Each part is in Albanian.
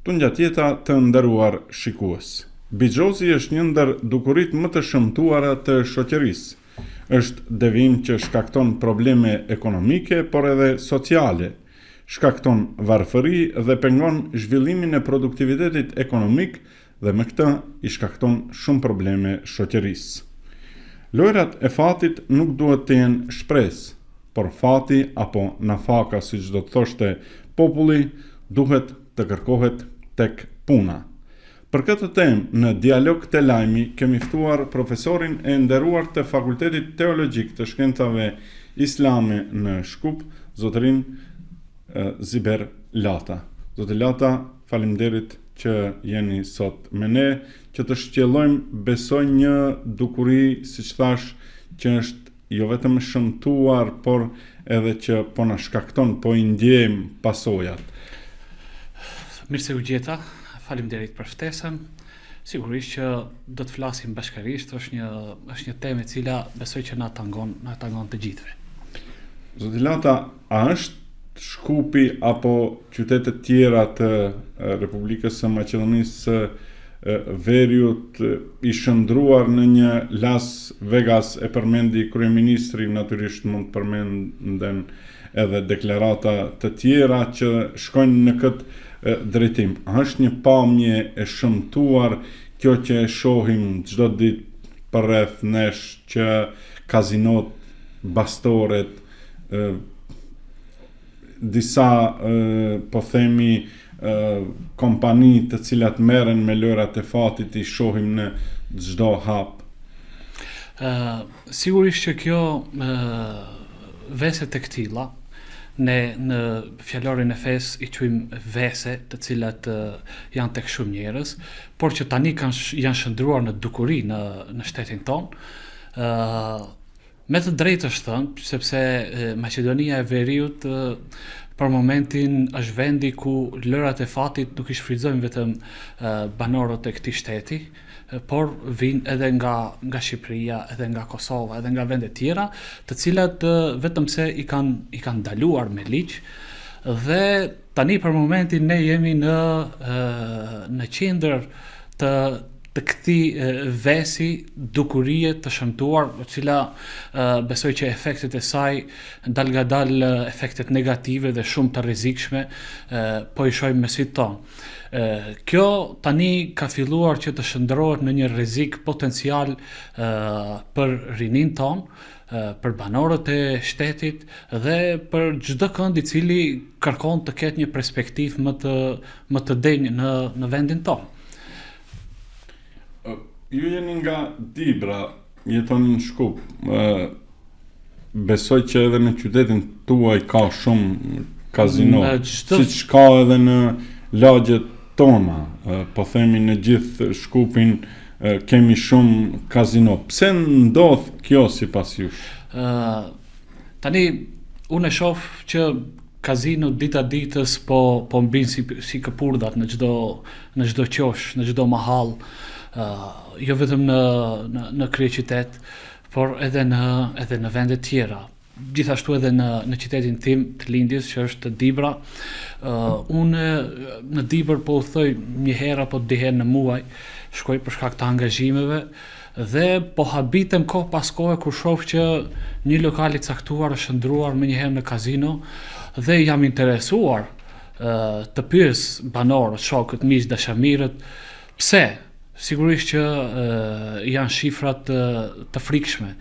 Tungjatjeta të nderuar shikues. Bixhozi është një ndër dukuritë më të shëmtuara të shoqërisë. Është devijim që shkakton probleme ekonomike, por edhe sociale. Shkakton varfëri dhe pengon zhvillimin e produktivitetit ekonomik dhe me këtë i shkakton shumë probleme shoqërisë. Lojrat e fatit nuk duhet të jenë shpresë, por fati apo nafaka siç do të thoshte populli duhet të kërkohet tek puna. Për këtë temë në Dialog te Lajmi kemi ftuar profesorin e nderuar të Fakultetit Teologjik të Shkencave Islame në Shkup, zotërinë Ziber Lata. Zoti Lata, faleminderit që jeni sot me ne, që të shtjellojmë besoj një dukuri, siç thashë, që është jo vetëm e shëmtuar, por edhe që po na shkakton, po i ndjejmë pasojat. Mirë se u gjeta, faleminderit për ftesën. Sigurisht që do të flasim bashkërisht, është një është një temë e cila besoj që na tangon, na tangon të gjithëve. Zoti Lata, a është Shkupi apo qytetet tjera të Republikës së Maqedonisë së Veriut i shndërruar në një Las Vegas e përmendi kryeministri, natyrisht mund të përmenden edhe deklarata të tjera që shkojnë në këtë drejtim. A është një pamje e shëmtuar kjo që e shohim çdo ditë përreth nesh që kazinot, bastoret, disa po themi kompani të cilat merren me lojrat e fatit i shohim në çdo hap. Ë sigurisht që kjo ë vese të këtilla ne në fjalorin e fesë i quajmë vese, të cilat janë tek shumë njerëz, por që tani kanë janë shndërruar në dukuri në në shtetin tonë. ë Me të drejtë është thënë, sepse Maqedonia e Veriut për momentin është vendi ku lojërat e fatit nuk i shfrytëzojnë vetëm banorët e këtij shteti, por vijnë edhe nga nga Shqipëria, edhe nga Kosova, edhe nga vende tjera, të cilat vetëm se i kanë i kanë ndaluar me ligj dhe tani për momentin ne jemi në në qendër të të këtij vesi dukurie të shëmtuar, e cila besoj që efektet e saj dalngadalë efektet negative dhe shumë të rrezikshme po i shohim me sytë tonë. Kjo tani ka filluar që të shndërrohet në një rrezik potencial për rininë tonë, për banorët e shtetit dhe për çdo kënd i cili kërkon të ketë një perspektivë më të më të denjë në në vendin tonë. Ju jeni nga Dibra, jetoni në Shkup. Besoj që edhe në qytetin tuaj ka shumë kazino, çdo... siç ka edhe në lagjet tona, po themi në gjithë Shkupin kemi shumë kazino. Pse ndodh kjo sipas jush? Ë tani unë e shoh që Kazino dita ditës po po mbin si si këpurdhat në çdo në çdo qosh, në çdo mahallë, uh, jo vetëm në në në kryeqytet, por edhe në edhe në vende tjera. Gjithashtu edhe në në qytetin tim të lindjes që është Dibra, uh, unë në Dibër po udhëtoj një herë apo dy herë në muaj, shkoj për shkak të angazhimeve, Dhe po habitem kohë pas kohe kur shoh që një lokal i caktuar është shndërruar menjëherë në kazino dhe jam interesuar të pyes banorët, shokët, miqtë, dashamirët, pse? Sigurisht që janë shifra të, të frikshme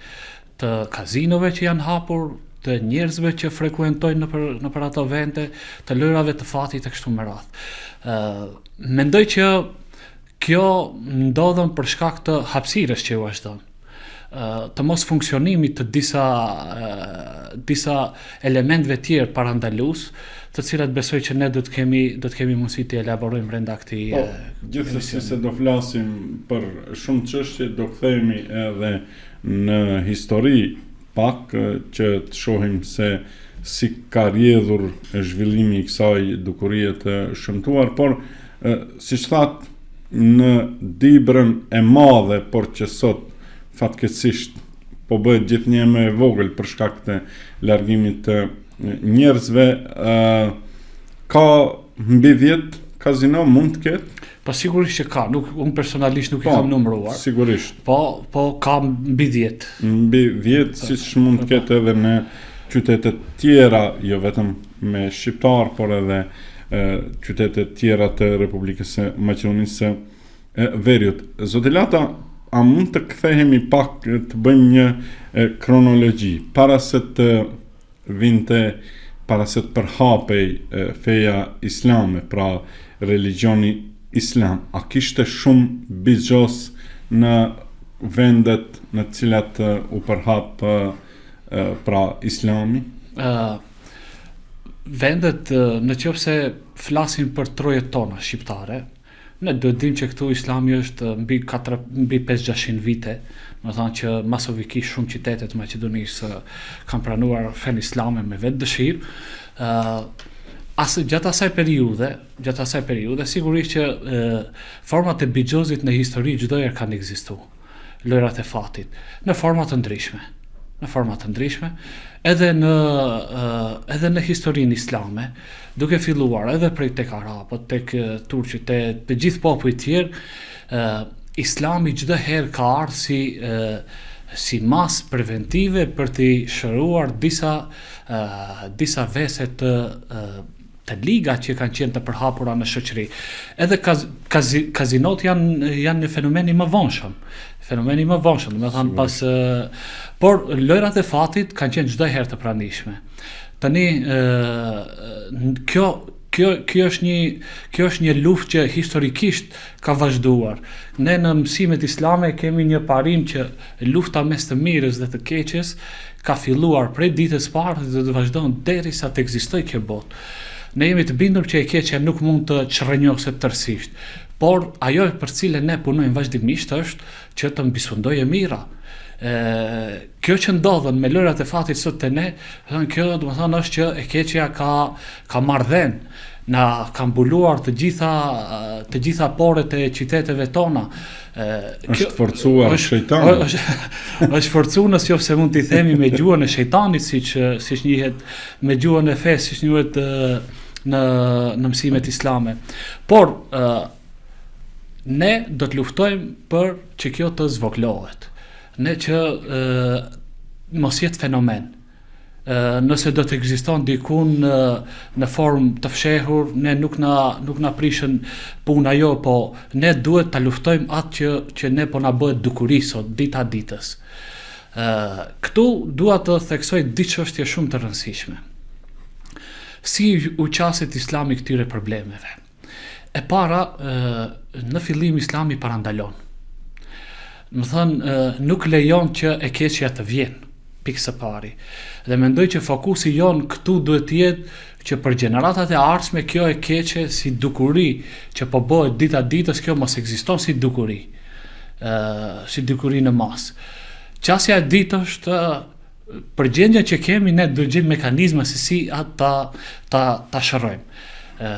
të kazinove që janë hapur, të njerëzve që frekuentojnë nëpër nëpër ato vende, të lojrave të fatit e kështu me radhë. Ë mendoj që Kjo ndodhën për shkak të hapësirës që ju është dhënë, të mos funksionimit të disa disa elementëve tjerë parandalues, të cilat besoj që ne do të kemi do të kemi mundësi të elaborojmë brenda këtij po, gjithsesi se do flasim për shumë çështje, do kthehemi edhe në histori pak që të shohim se si ka rrjedhur zhvillimi i kësaj dukurie të shëmtuar, por siç thatë në Dibrën e madhe, por që sot fatkeqësisht po bëhet gjithnjë më e vogël për shkak të largimit të njerëzve, ka mbi 10. kazino mund të ketë? Po sigurisht që ka, nuk unë personalisht nuk po, i kam numëruar. Sigurisht. Po, po ka mbi 10. Mbi 10, po, siç mund të po. ketë edhe në qytete tjera, jo vetëm me shqiptar, por edhe qytete tjera të Republikës së Maqedonisë së Veriut. Zoti Lata, a mund të kthehemi pak të bëjmë një kronologji para se të vinte para se të përhapej feja islame, pra religjioni islam, a kishte shumë bixhoz në vendet në të cilat u përhap pra islami? Ë vendet në qoftë se flasim për trojet tona shqiptare, Ne duhet dimë që këtu Islami është mbi 4 mbi 5-600 vite, domethënë që masovikisht shumë qytete të Maqedonisë kanë pranuar fenë islame me vetë dëshirë. Ë as gjatë asaj periudhe, gjatë asaj periudhe sigurisht që e, format e bixhozit në histori çdo herë kanë ekzistuar. Lojrat e fatit në forma të ndryshme, në forma të ndryshme, edhe në edhe në historinë islame, duke filluar edhe prej tek arabët, tek turqit, te të gjithë popujt tjerë, ë Islami çdo herë ka ardhur si ë si masë preventive për t'i shëruar disa ë disa vese të ë të liga që kanë qenë të përhapura në shoqëri. Edhe kaz, kazi, kazinot janë janë një fenomen i mëvonshëm. Fenomen i mëvonshëm, domethënë pas por lojrat e fatit kanë qenë çdo herë të pranishme. Tani ë kjo kjo kjo është një kjo është një luftë që historikisht ka vazhduar. Ne në mësimet islame kemi një parim që lufta mes të mirës dhe të keqes ka filluar prej ditës së parë dhe do të vazhdon derisa të ekzistojë kjo botë. Ne jemi të bindur që e keqja nuk mund të çrrënjoset tërësisht, por ajo për cilën ne punojmë vazhdimisht është që të mbisundojë e mira. Ë kjo që ndodhën me lojrat e fatit sot te ne, thënë kjo domethënë është që e keqja ka ka marrë dhenë, na ka mbuluar të gjitha të gjitha poret e qyteteve tona. Ë është forcuar shejtani. Është është forcuar në qoftë se mund t'i themi me gjuhën e shejtanit siç siç njihet me gjuhën e fesë siç njihet në në mësimet islame. Por ë ne do të luftojmë për që kjo të zvogëlohet. Ne që ë mos jetë fenomen. Nëse do të ekziston dikun në, në formë të fshehur, ne nuk na nuk na prishën punë ajo, po ne duhet ta luftojmë atë që që ne po na bëhet dukuri sot dita ditës. Ë këtu dua të theksoj dy çështje shumë të rëndësishme. Si u qaset Islami këtyre problemeve? E para, në fillim Islami parandalon. Domethënë, nuk lejon që e keqja të vjen, pikë së pari. Dhe mendoj që fokusi jonë këtu duhet të jetë që për gjeneratat e ardhshme kjo e keqe si dukuri që po bëhet dita ditës kjo mos ekziston si dukuri. Ë si dukuri në masë. Qasja e dytë është për gjendjen që kemi ne duhet gjejmë mekanizma se si atë ta ta ta shërojmë. Ë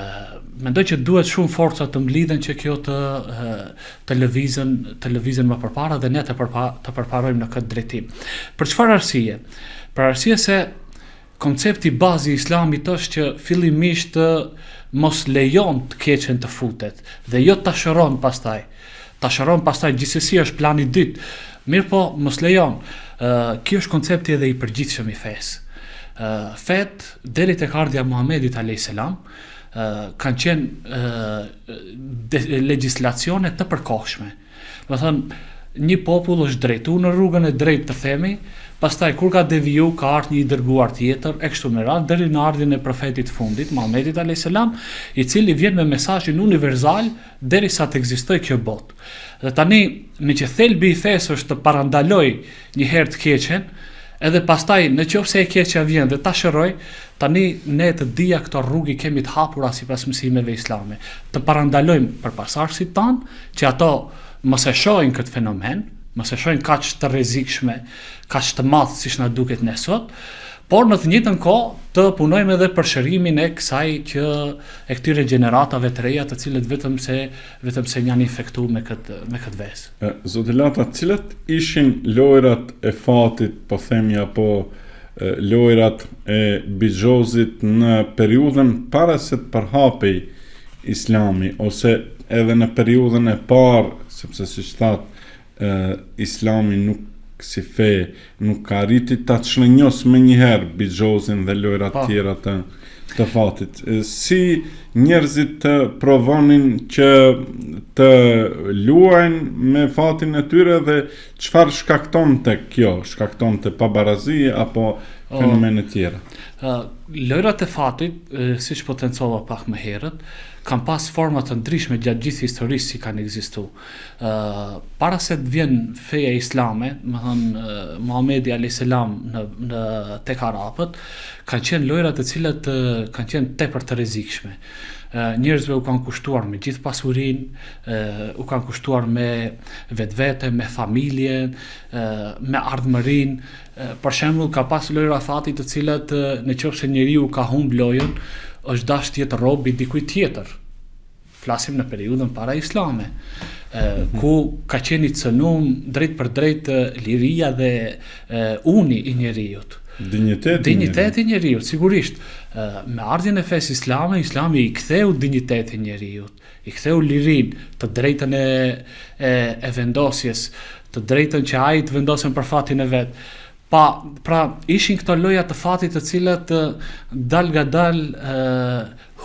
mendoj që duhet shumë forca të mblidhen që kjo të të lëvizën të lëvizën më përpara dhe ne të përpa, të përparojmë në këtë drejtim. Për çfarë arsye? Për arsye se koncepti bazë i Islamit është që fillimisht të mos lejon të keqen të futet dhe jo ta shëron pastaj. Ta shëron pastaj gjithsesi është plani i dytë. Mirëpo, mos lejon. Ë kjo është koncepti edhe i përgjithshëm i fesë. Ë fetë deri tek ardhja e Muhamedit alayhis salam ë kanë qenë ë legjislacione të përkohshme. Domethënë, një popull është drejtu në rrugën e drejtë të themi, pastaj kur ka deviju, ka ardhur një i dërguar tjetër, e kështu me radhë deri në ardhjen e profetit të fundit, Muhamedit alayhis salam, i cili vjen me mesazhin universal derisa të ekzistojë kjo botë. Dhe tani, meqë thelbi i fesë është të parandalojë një herë të keqen, edhe pastaj në qoftë se e keqja vjen dhe ta shërojë, tani ne të dyja këto rrugë i kemi të hapura sipas mësimeve islame. Të parandalojmë për pasardhësit tanë, që ato mos e shohin këtë fenomen, mos e shohin kaq të rrezikshme, kaq të madh siç na duket ne sot, por në të njëjtën kohë të punojmë edhe për shërimin e kësaj që e këtyre gjeneratave të reja të cilët vetëm se vetëm se janë infektuar me këtë me këtë ves. Zoti Lata, cilat ishin lojrat e fatit, po themi apo lojrat e bixhozit në periudhën para se të përhapej. Islami ose edhe në periudhën e parë, sepse siç thatë, Islami nuk si fe nuk arriti ta çrrënjos menjëherë bixhozin dhe lojrat po. tjera të të fatit. Si njerëzit të provonin që të luajnë me fatin e tyre dhe çfarë shkaktonte kjo? Shkaktonte pabarazi apo fenomene tjera? Lojrat e fatit, siç potencova pak më herët, kanë pas forma të ndryshme gjatë gjithë historisë si kanë ekzistu. Para se të vjen feja islame, domethënë Muhamedi alayhis salam në në tek arabët, kanë qenë lojra të cilat kanë qenë tepër të rrezikshme. Njerëzve u kanë kushtuar me gjithë pasurinë, u kanë kushtuar me vetvete, me familjen, me ardhmërinë. Për shembull, ka pas lojra fati të cilat në qoftë se njeriu ka humb lojën, është dashtë të jetë rob i dikujt tjetër. Flasim në periudhën para islame, mhm. ku ka qenë i cënum drejtpërdrejt liria dhe uni i njeriut. Dinjiteti, dinjiteti i njeriut, sigurisht. Me ardhjen e fesë islame, islami i ktheu dinjitetin njeriut, i ktheu lirinë, të drejtën e, e, e vendosjes, të drejtën që ai të vendosën për fatin e vet. Pa, pra, ishin këto loja të fatit të cilat dalngadalë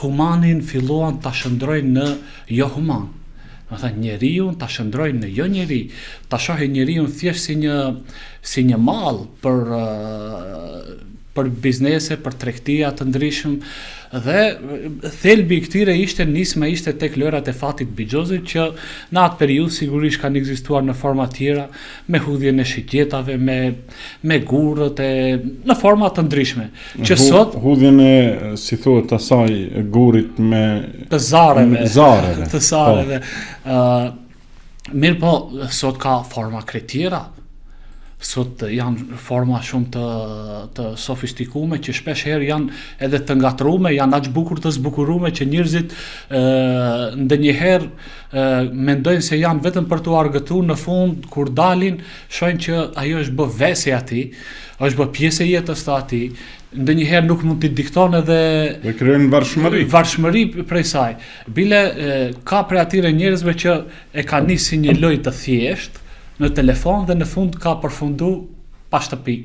humanin filluan ta shndërrojnë në jo human. Domethënë njeriun ta shndërrojnë në jo njeri, ta shohin njeriun thjesht si një si një mall për për biznese, për tregtia të ndryshëm dhe thelbi i këtyre ishte nisma ishte tek lojrat e fatit bixhozit që në atë periudhë sigurisht kanë ekzistuar në forma tjera me hudhjen e shigjetave, me me gurët e në forma të ndryshme. Që Hu, sot hudhjen e si thuhet asaj gurit me të zareve, zareve. Të zareve. Ë po. uh, mirëpo sot ka forma krejt tjera. Sot janë forma shumë të të sofistikume që shpesh herë janë edhe të ngatërrume, janë aq bukur të zbukurume që njerëzit ë ndonjëherë mendojnë se janë vetëm për t'u argëtu në fund kur dalin shohin që ajo është bë ves i atij, është bë pjesë e jetës të atij, ndonjëherë nuk mund t'i dikton edhe dhe krijojnë varshmëri. Varshmëri prej saj. Bile ka prej atyre njerëzve që e ka nisë si një lojë të thjeshtë në telefon dhe në fund ka përfundu pa shtëpi.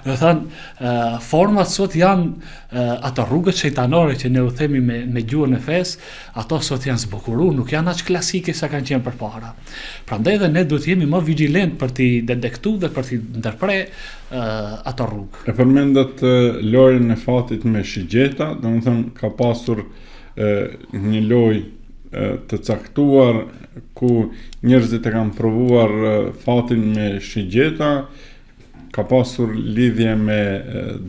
Domethënë, format sot janë ato rrugët shejtanore që ne u themi me, me gjuhën e fesë, ato sot janë zbukuru, nuk janë aq klasike sa kanë qenë përpara. Prandaj edhe ne duhet jemi më vigjilent për t'i detektu dhe për t'i ndërpre ato rrugë. E përmendët lojën e fatit me shigjeta, domethënë ka pasur një lojë të caktuar ku njerëzit e kanë provuar fatin me shigjeta, ka pasur lidhje me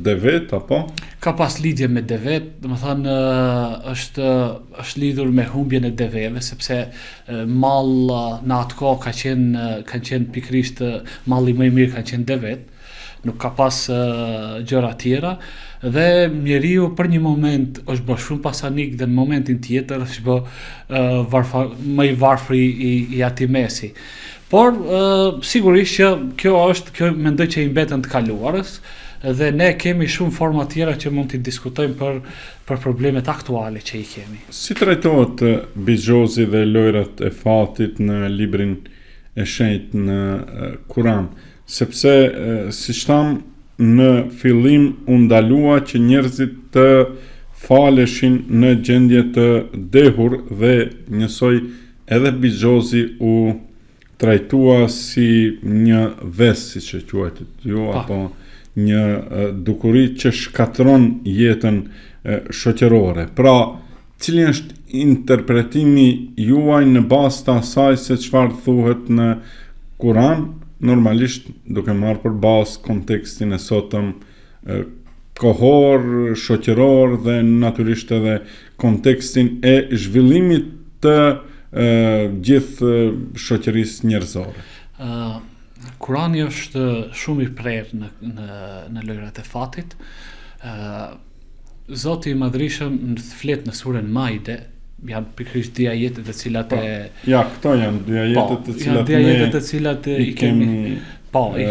devet apo? Ka pas lidhje me devet, domethënë është është lidhur me humbjen e deveve sepse mall në atë kohë ka qenë kanë qenë pikërisht malli më i mirë kanë qenë devet nuk ka pas gjëra tjera dhe njeriu për një moment është bërë shumë pasanik dhe në momentin tjetër është bë varfa, më i varfri i, i atij mesi. Por sigurisht që kjo është kjo mendoj që i mbeten të kaluarës dhe ne kemi shumë forma tjera që mund t'i diskutojmë për për problemet aktuale që i kemi. Si trajtohet bixhozi dhe lojrat e fatit në librin e shenjtë në Kuran? Sepse, siç thamë, në fillim u ndalua që njerëzit të faleshin në gjendje të dehur dhe njësoj edhe bixhozi u trajtua si një ves, siç e quajtët ju, po. apo një dukuri që shkatërron jetën shoqërore. Pra, Cili është interpretimi juaj në bazë të asaj se çfarë thuhet në Kuran, normalisht duke marrë për bazë kontekstin e sotëm kohor, shoqëror dhe natyrisht edhe kontekstin e zhvillimit të gjithë shoqërisë njerëzore. Ë Kurani është shumë i prerë në në në lojrat e fatit. Ë Zoti i Madhërishëm flet në suren Maide, janë pikërisht dy ajete të cilat po, e Ja, këto janë dy ajete po, të cilat janë dy ajete të cilat i kemi po, i,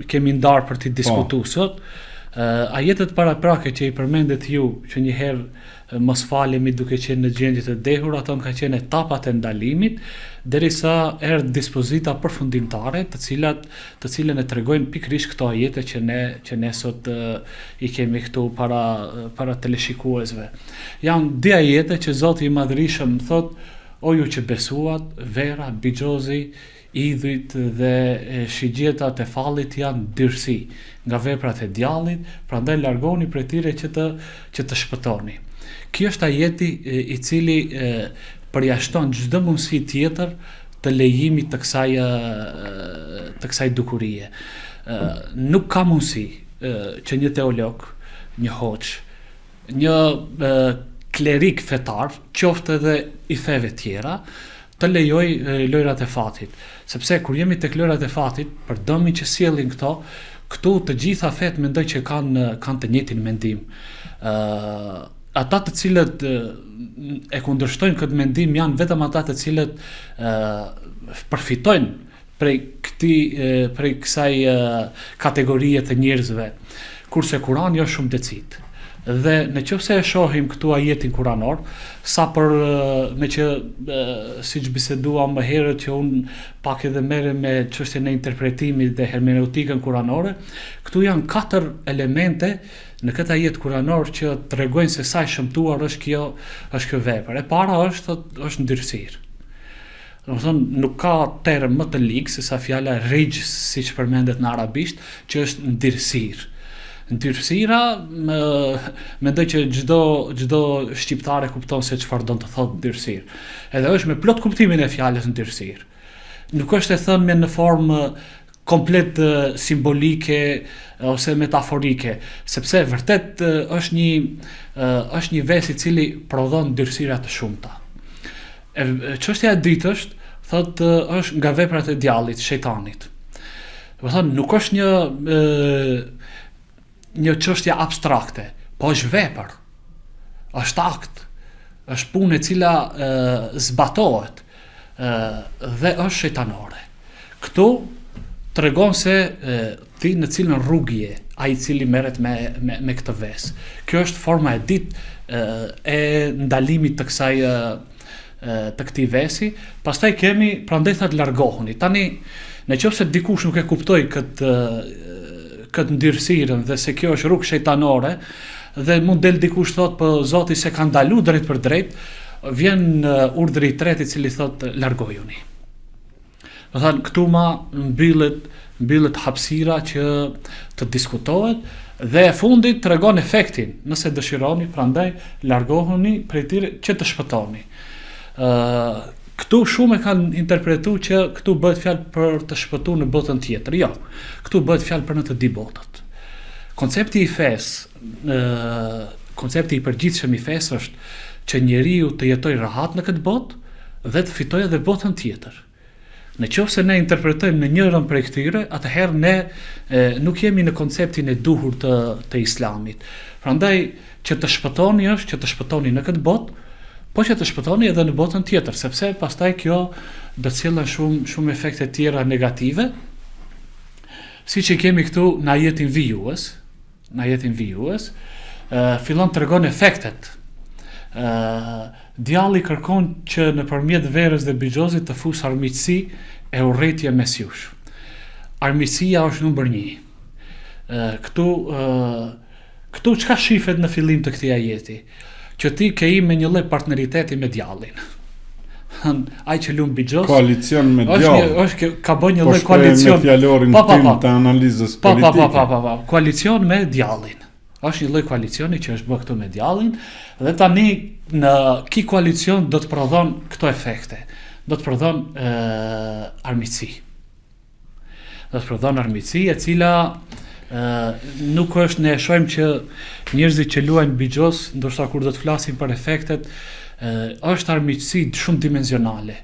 i kemi ndarë për t'i diskutuar po. sot. Ajetet paraprake që i përmendet ju, që një herë mos falemi duke qenë në gjendje të dehur, ato kanë qenë etapat e ndalimit, derisa erdh dispozita përfundimtare, të cilat të cilën e tregojnë pikërisht këto ajete që ne që ne sot i kemi këtu para para teleshikuesve. Janë dy ajete që Zoti i Madhërishëm thotë o ju që besuat, vera, bixhozi, Idhujt dhe shigjetat e fallit janë ndyrësi nga veprat e djallit, prandaj largohuni prej tyre që të që të shpëtoni. Ky është ajeti i cili përjashton çdo mundësi tjetër të lejimit të kësaj të kësaj dukurie. Nuk ka mundësi që një teolog, një hoxhë, një klerik fetar, qoftë edhe i feve tjera, të lejojë lojrat e fatit. Sepse kur jemi tek lojrat e fatit, për dëmin që sjellin këto, këtu të gjitha fetë mendoj që kanë kanë të njëjtin mendim. Ë ata të cilët e kundërshtojnë këtë mendim janë vetëm ata të cilët ë përfitojnë prej këtij prej kësaj kategorie të njerëzve. Kurse Kurani është shumë decid. Dhe në qoftë se e shohim këtu ajetin kuranor, sa për meqë siç biseduam më herët që unë pak edhe merrem me çështjen e interpretimit dhe hermeneutikën kuranore, këtu janë katër elemente në këtë ajet kuranor që tregojnë se sa e shëmtuar është kjo është kjo vepër. E para është është ndyrësirë. Domethënë nuk ka term më të lig se sa fjala rixhs, siç përmendet në arabisht, që është ndyrësirë. Ndyrësira, më, mendoj që çdo çdo shqiptar e kupton se çfarë don të thotë ndyrësirë. Edhe është me plot kuptimin e fjalës ndyrësirë. Nuk është e thënë me në formë komplet simbolike ose metaforike, sepse vërtet është një është një ves i cili prodhon ndyrësira të shumta. E çështja e dytë është, thotë është nga veprat e djallit, shejtanit. Domethënë nuk është një e, një çështje abstrakte, po është vepër. Është akt. Është punë e cila e, zbatohet e, dhe është shejtanore. Këtu tregon se e, ti në cilën rrugë je, ai i cili merret me me me këtë ves. Kjo është forma e dytë e, e ndalimit të kësaj e, të këtij vesi, pastaj kemi prandaj thotë largohuni. Tani, në qoftë se dikush nuk e kuptoi këtë këtë ndyrësirën dhe se kjo është rrugë shejtanore dhe mund del dikush thotë po Zoti s'e ka ndalu drejtpërdrejt, vjen urdhri i tretë i cili thotë largojuni. Domethënë, këtu ma mbyllet, mbyllet hapësira që të diskutohet dhe e fundit tregon efektin, nëse dëshironi, prandaj largohuni prej tyre që të shpëtoni. Ë këtu shumë e kanë interpretu që këtu bëhet fjalë për të shpëtu në botën tjetër. Jo. Këtu bëhet fjalë për në të dy botët. Koncepti i fesë, ë koncepti i përgjithshëm i fesë është që njeriu të jetojë rahat në këtë botë dhe të fitojë edhe botën tjetër. Në qoftë se ne interpretojmë në njërën prej këtyre, atëherë ne e, nuk jemi në konceptin e duhur të, të islamit. Prandaj, që të shpëtoni është që të shpëtoni në këtë botë, po që të shpëtoni edhe në botën tjetër, sepse pastaj kjo do të sjellë shumë shumë efekte tjera negative, siç i kemi këtu në ajetin vijues, në ajetin vijues, fillon tregon efektet. Ë djalli kërkon që nëpërmjet verës dhe bixhozit të fusë armiqësi e urrejtje mes jush. Armiqësia është numër 1. Ë këtu ë këtu çka shifet në fillim të këtij ajeti? Që ti ke i me një lloj partneriteti me djallin. Ai që lun bixhoz. Koalicion me djallin. Është është ka bërë një po lloj koalicion. Me fjalorin po, po, po. të analizës po, politike. Po, po, po, po, po. Koalicion me djallin. Është një lloj koalicioni që është bërë këtu me djallin dhe tani në ki koalicion do të prodhon këto efekte. Do të prodhon ë armiqësi. Do të prodhon armiqësi e cila ë nuk është ne e shohim që njerëzit që luajnë bixhoz, ndoshta kur do të flasim për efektet, ë është armiqësi shumëdimensionale.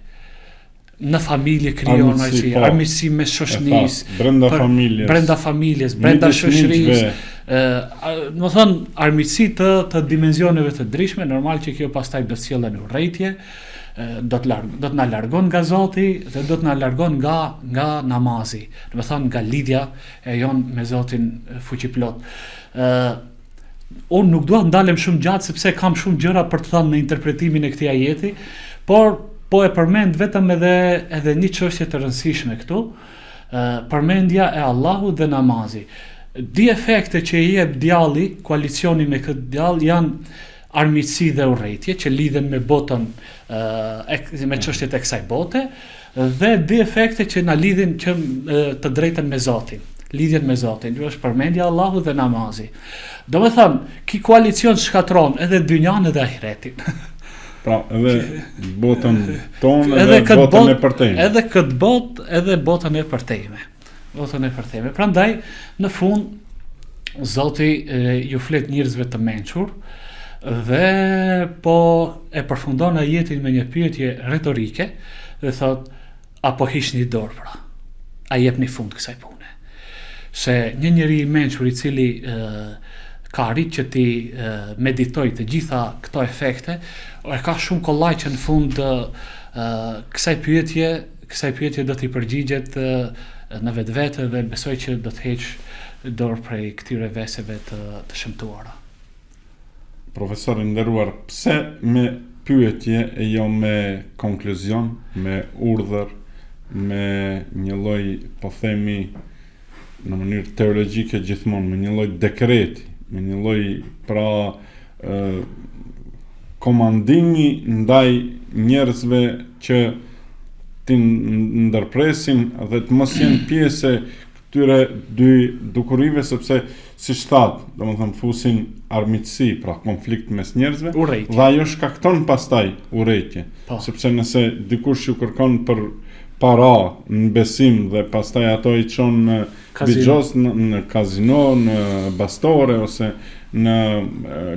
Në familje krijon armiqësi, po, armiqësi mes shoqërisë, brenda familjes, brenda familjes, brenda shoqërisë. Ë, domethënë armiqësi të të dimenzioneve të ndryshme, normal që kjo pastaj do të sjellë në urrejtje, do të larg, do të na largon nga Zoti dhe do të na largon nga nga namazi, domethënë nga lidhja e jonë me Zotin fuqiplotë. Ë unë nuk dua të ndalem shumë gjatë sepse kam shumë gjëra për të thënë në interpretimin e këtij ajeti, por po e përmend vetëm edhe edhe një çështje të rëndësishme këtu, ë përmendja e Allahut dhe namazi. Dy efekte që i jep djalli, koalicioni me këtë djall janë armiqësi dhe urrejtje që lidhen me botën e me çështjet e kësaj bote dhe dy efekte që na lidhin që të drejtën me Zotin, lidhjen me Zotin, që është përmendja e Allahut dhe namazi. Domethënë, ky koalicion shkatërron edhe dynjan edhe ahiretin. Pra, edhe botën tonë edhe, edhe botën bot, e përtejme. Edhe këtë botë, edhe botën e përtejme. Botën e përtejme. Prandaj, në fund, Zoti e, ju flet njerëzve të mençur dhe po e përfundon ajetin me një pyetje retorike dhe thotë a po hiqni dorë pra a jepni fund kësaj pune se një njeri i mençur i cili e, ka arrit që t'i meditojë të gjitha këto efekte e ka shumë kollaj që në fund e, kësaj pyetje Kësaj pyetje do t'i përgjigjet në vetvete dhe besoj që do të heqë dorë prej këtyre veseve të, të shëmtuara. Profesor i nderuar, pse me pyetje e jo me konkluzion, me urdhër, me një lloj, po themi, në mënyrë teologjike gjithmonë, me një lloj dekreti, me një lloj pra ë komandimi ndaj njerëzve që t'i ndërpresin dhe të mos jenë pjesë e këtyre dy dukurive sepse siç thatë, domethënë fusin armiqësi, pra konflikt mes njerëzve urrejtje. Dhe ajo shkakton pastaj urrejtje. Po. Sepse nëse dikush ju kërkon për para në besim dhe pastaj ato i çon në bixhoz në, në kazino, në bastore ose në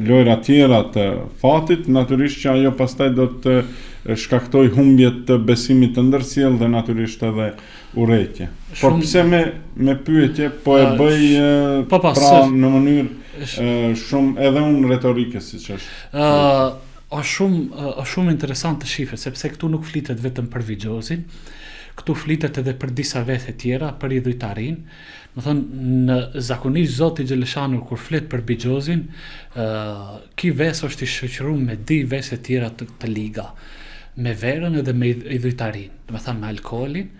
lojra tjera të fatit, natyrisht që ajo pastaj do të shkaktojë humbje të besimit të ndërsjellë dhe natyrisht edhe urrejtje. Por pse me me pyetje po e bëj po, po, pra në mënyrë shumë edhe unë retorike siç është. Ë është shumë është shumë interesant të shihet sepse këtu nuk flitet vetëm për bixhozin, këtu flitet edhe për disa vese tjera, për idhujtarinë. Domethënë në zakonisht Zoti xheleshanuhu kur flet për bixhozin, ë ky ves është i shoqëruar me dy vese tjera të, të liga, me verën edhe me idhujtarinë, domethënë me alkoolin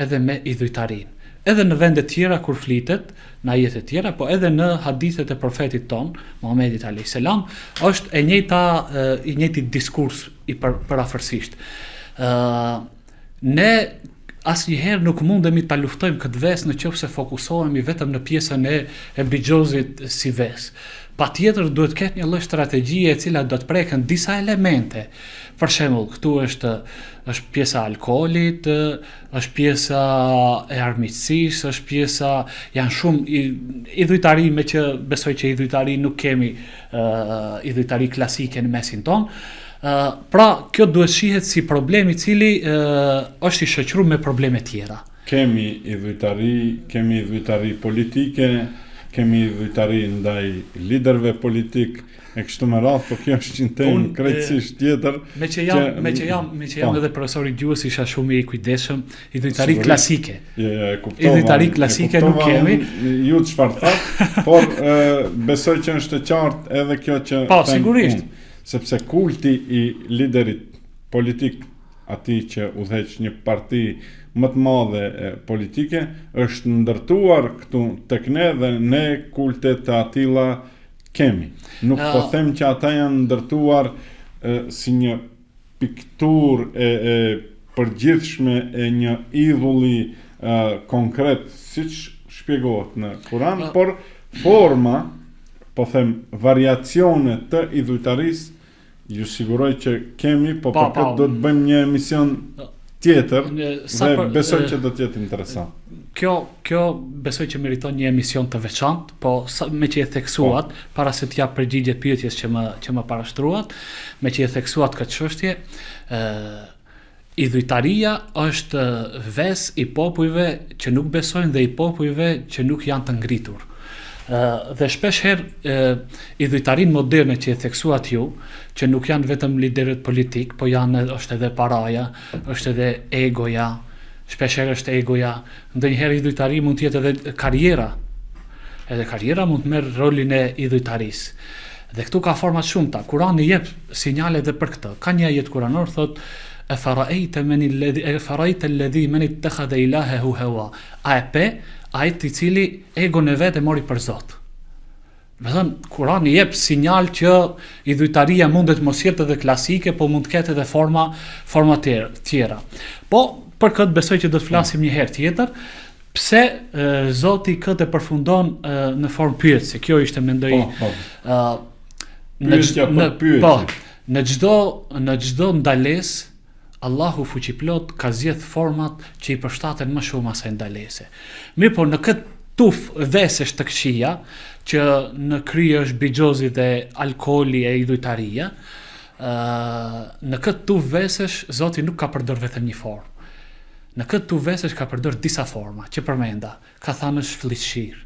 edhe me idhujtarinë. Edhe në vende tjera kur flitet, në ajete tjera, po edhe në hadithet e profetit tonë, Muhamedit alayhis salam, është e njëjta i njëjti diskurs i për, përafërsisht. Ë ne asnjëherë nuk mundemi ta luftojmë këtë ves në qoftë se fokusohemi vetëm në pjesën e e bixhozit si ves. Patjetër duhet të ketë një lloj strategjie e cila do të prekën disa elemente. Për shembull, këtu është është pjesa e alkoolit, është pjesa e armiqësisë, është pjesa janë shumë idhujtari me që besoj që idhujtari nuk kemi uh, idhujtari klasike në mesin tonë. Uh, pra, kjo duhet shihet si problem i cili uh, është i shoqëruar me probleme tjera. Kemi idhujtari, kemi idhujtari politike, kemi idhujtari ndaj liderëve politikë, e kështu me radhë, po kjo është një temë krejtësisht tjetër. Me që jam, që, me që jam, me që jam po. edhe profesor i gjuhës isha shumë i kujdesshëm, idhujtari klasike. Jo, jo, e kuptova. Idhujtari klasike nuk kemi. Ju çfarë thatë, por e, besoj që është e qartë edhe kjo që Po, sigurisht. Unë, sepse kulti i liderit politik atij që udhëheq një parti më të madhe politike është ndërtuar këtu tek ne dhe ne kulte të atilla kemi. Nuk po them që ata janë ndërtuar e, si një pikturë e, e përgjithshme e një idhulli e, konkret, siç shpjegohet në Kur'an, por forma, po them variacione të idhujtarisë Ju siguroj që kemi, po, po për këtë do të bëjmë një emision tjetër dhe për, besoj që do të jetë interesant. Kjo kjo besoj që meriton një emision të veçantë, po sa, me që e theksuat po. para se të jap përgjigje pyetjes që më që më parashtruat, me që e theksuat këtë çështje, ë. Idhujtaria është ves i popujve që nuk besojnë dhe i popujve që nuk janë të ngritur. Dhe shpesh herë idhujtarinë moderne që e theksuat ju, që nuk janë vetëm liderët politikë, po janë është edhe paraja, është edhe egoja, shpesh herë është egoja, ndonjëherë idhujtari mund të jetë edhe karriera. Edhe karriera mund të merr rolin e idhujtarisë. Dhe këtu ka forma të shumta. Kurani jep sinjale edhe për këtë. Ka një ajet kuranor thotë Efara'ejte men alladhi efara'ejte alladhi men ittakhadha ilahahu hawa. A e pe ai i cili egon e vet e mori për Zot. Domethënë, Kurani jep sinjal që idhujtaria mundet mos jetë edhe klasike, po mund të ketë edhe forma forma të tjera. Po për këtë besoj që do të flasim një herë tjetër. Pse e, Zoti këtë e përfundon e, në formë pyetëse? Kjo ishte mendoj po, po. ë në në po, në çdo në çdo ndalesë Allahu fuqiplot ka zgjedh format që i përshtaten më shumë asaj ndalese. Mirëpo në këtë tufë vesesh të këqija, që në krye është bixhozi dhe alkooli e idhujtaria, ë në këtë tufë vesesh Zoti nuk ka përdor vetëm një formë. Në këtë tufë vesesh ka përdor disa forma, që përmenda. Ka thanë është flliqësirë,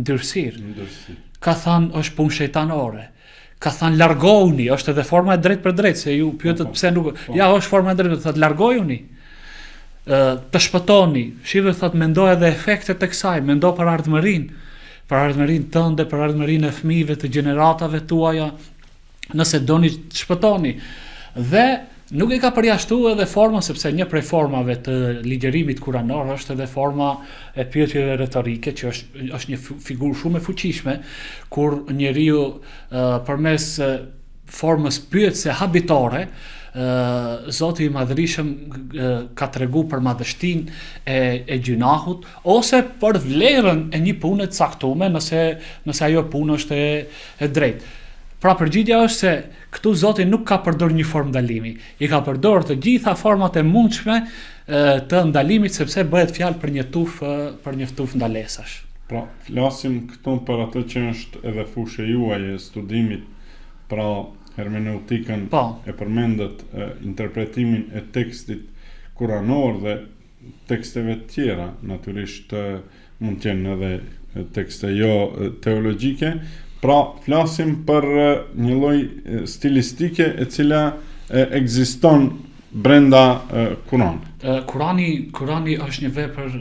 ndyrësirë. Ndyrësirë. Ka thanë është punë shejtanore. Ka thanë largohuni, është edhe forma e drejtpërdrejtë, se ju pyetët po, po. pse nuk po. Ja, është forma e drejtpërdrejtë, thotë largojuni. Ë të shpëtoni. Shive thotë mendo edhe efektet e kësaj, mendo për ardhmërinë, për ardhmërinë tënde, për ardhmërinë e fëmijëve të gjeneratave tuaja. nëse doni të shpëtoni. Dhe nuk e ka përjashtu edhe formën sepse një prej formave të ligjërimit kuranor është edhe forma e pyetjeve retorike që është është një figurë shumë e fuqishme kur njeriu përmes formës pyetëse habitore Zoti i Madhërishëm ka tregu për madhështinë e, e gjynahut ose për vlerën e një pune të caktume nëse nëse ajo punë është e, e drejtë. Pra përgjigja është se këtu Zoti nuk ka përdorur një formë ndalimi, i ka përdorur të gjitha format e mundshme të ndalimit sepse bëhet fjalë për një tufë për një tufë ndalesash. Pra, flasim këtu për atë që është edhe fushë juaj e studimit, pra hermeneutikën po. e përmendët interpretimin e tekstit kuranor dhe teksteve të tjera, natyrisht mund të jenë edhe tekste jo teologjike, pra flasim për një lloj stilistike e cila ekziston brenda Kuranit. Kurani, Kurani është një vepër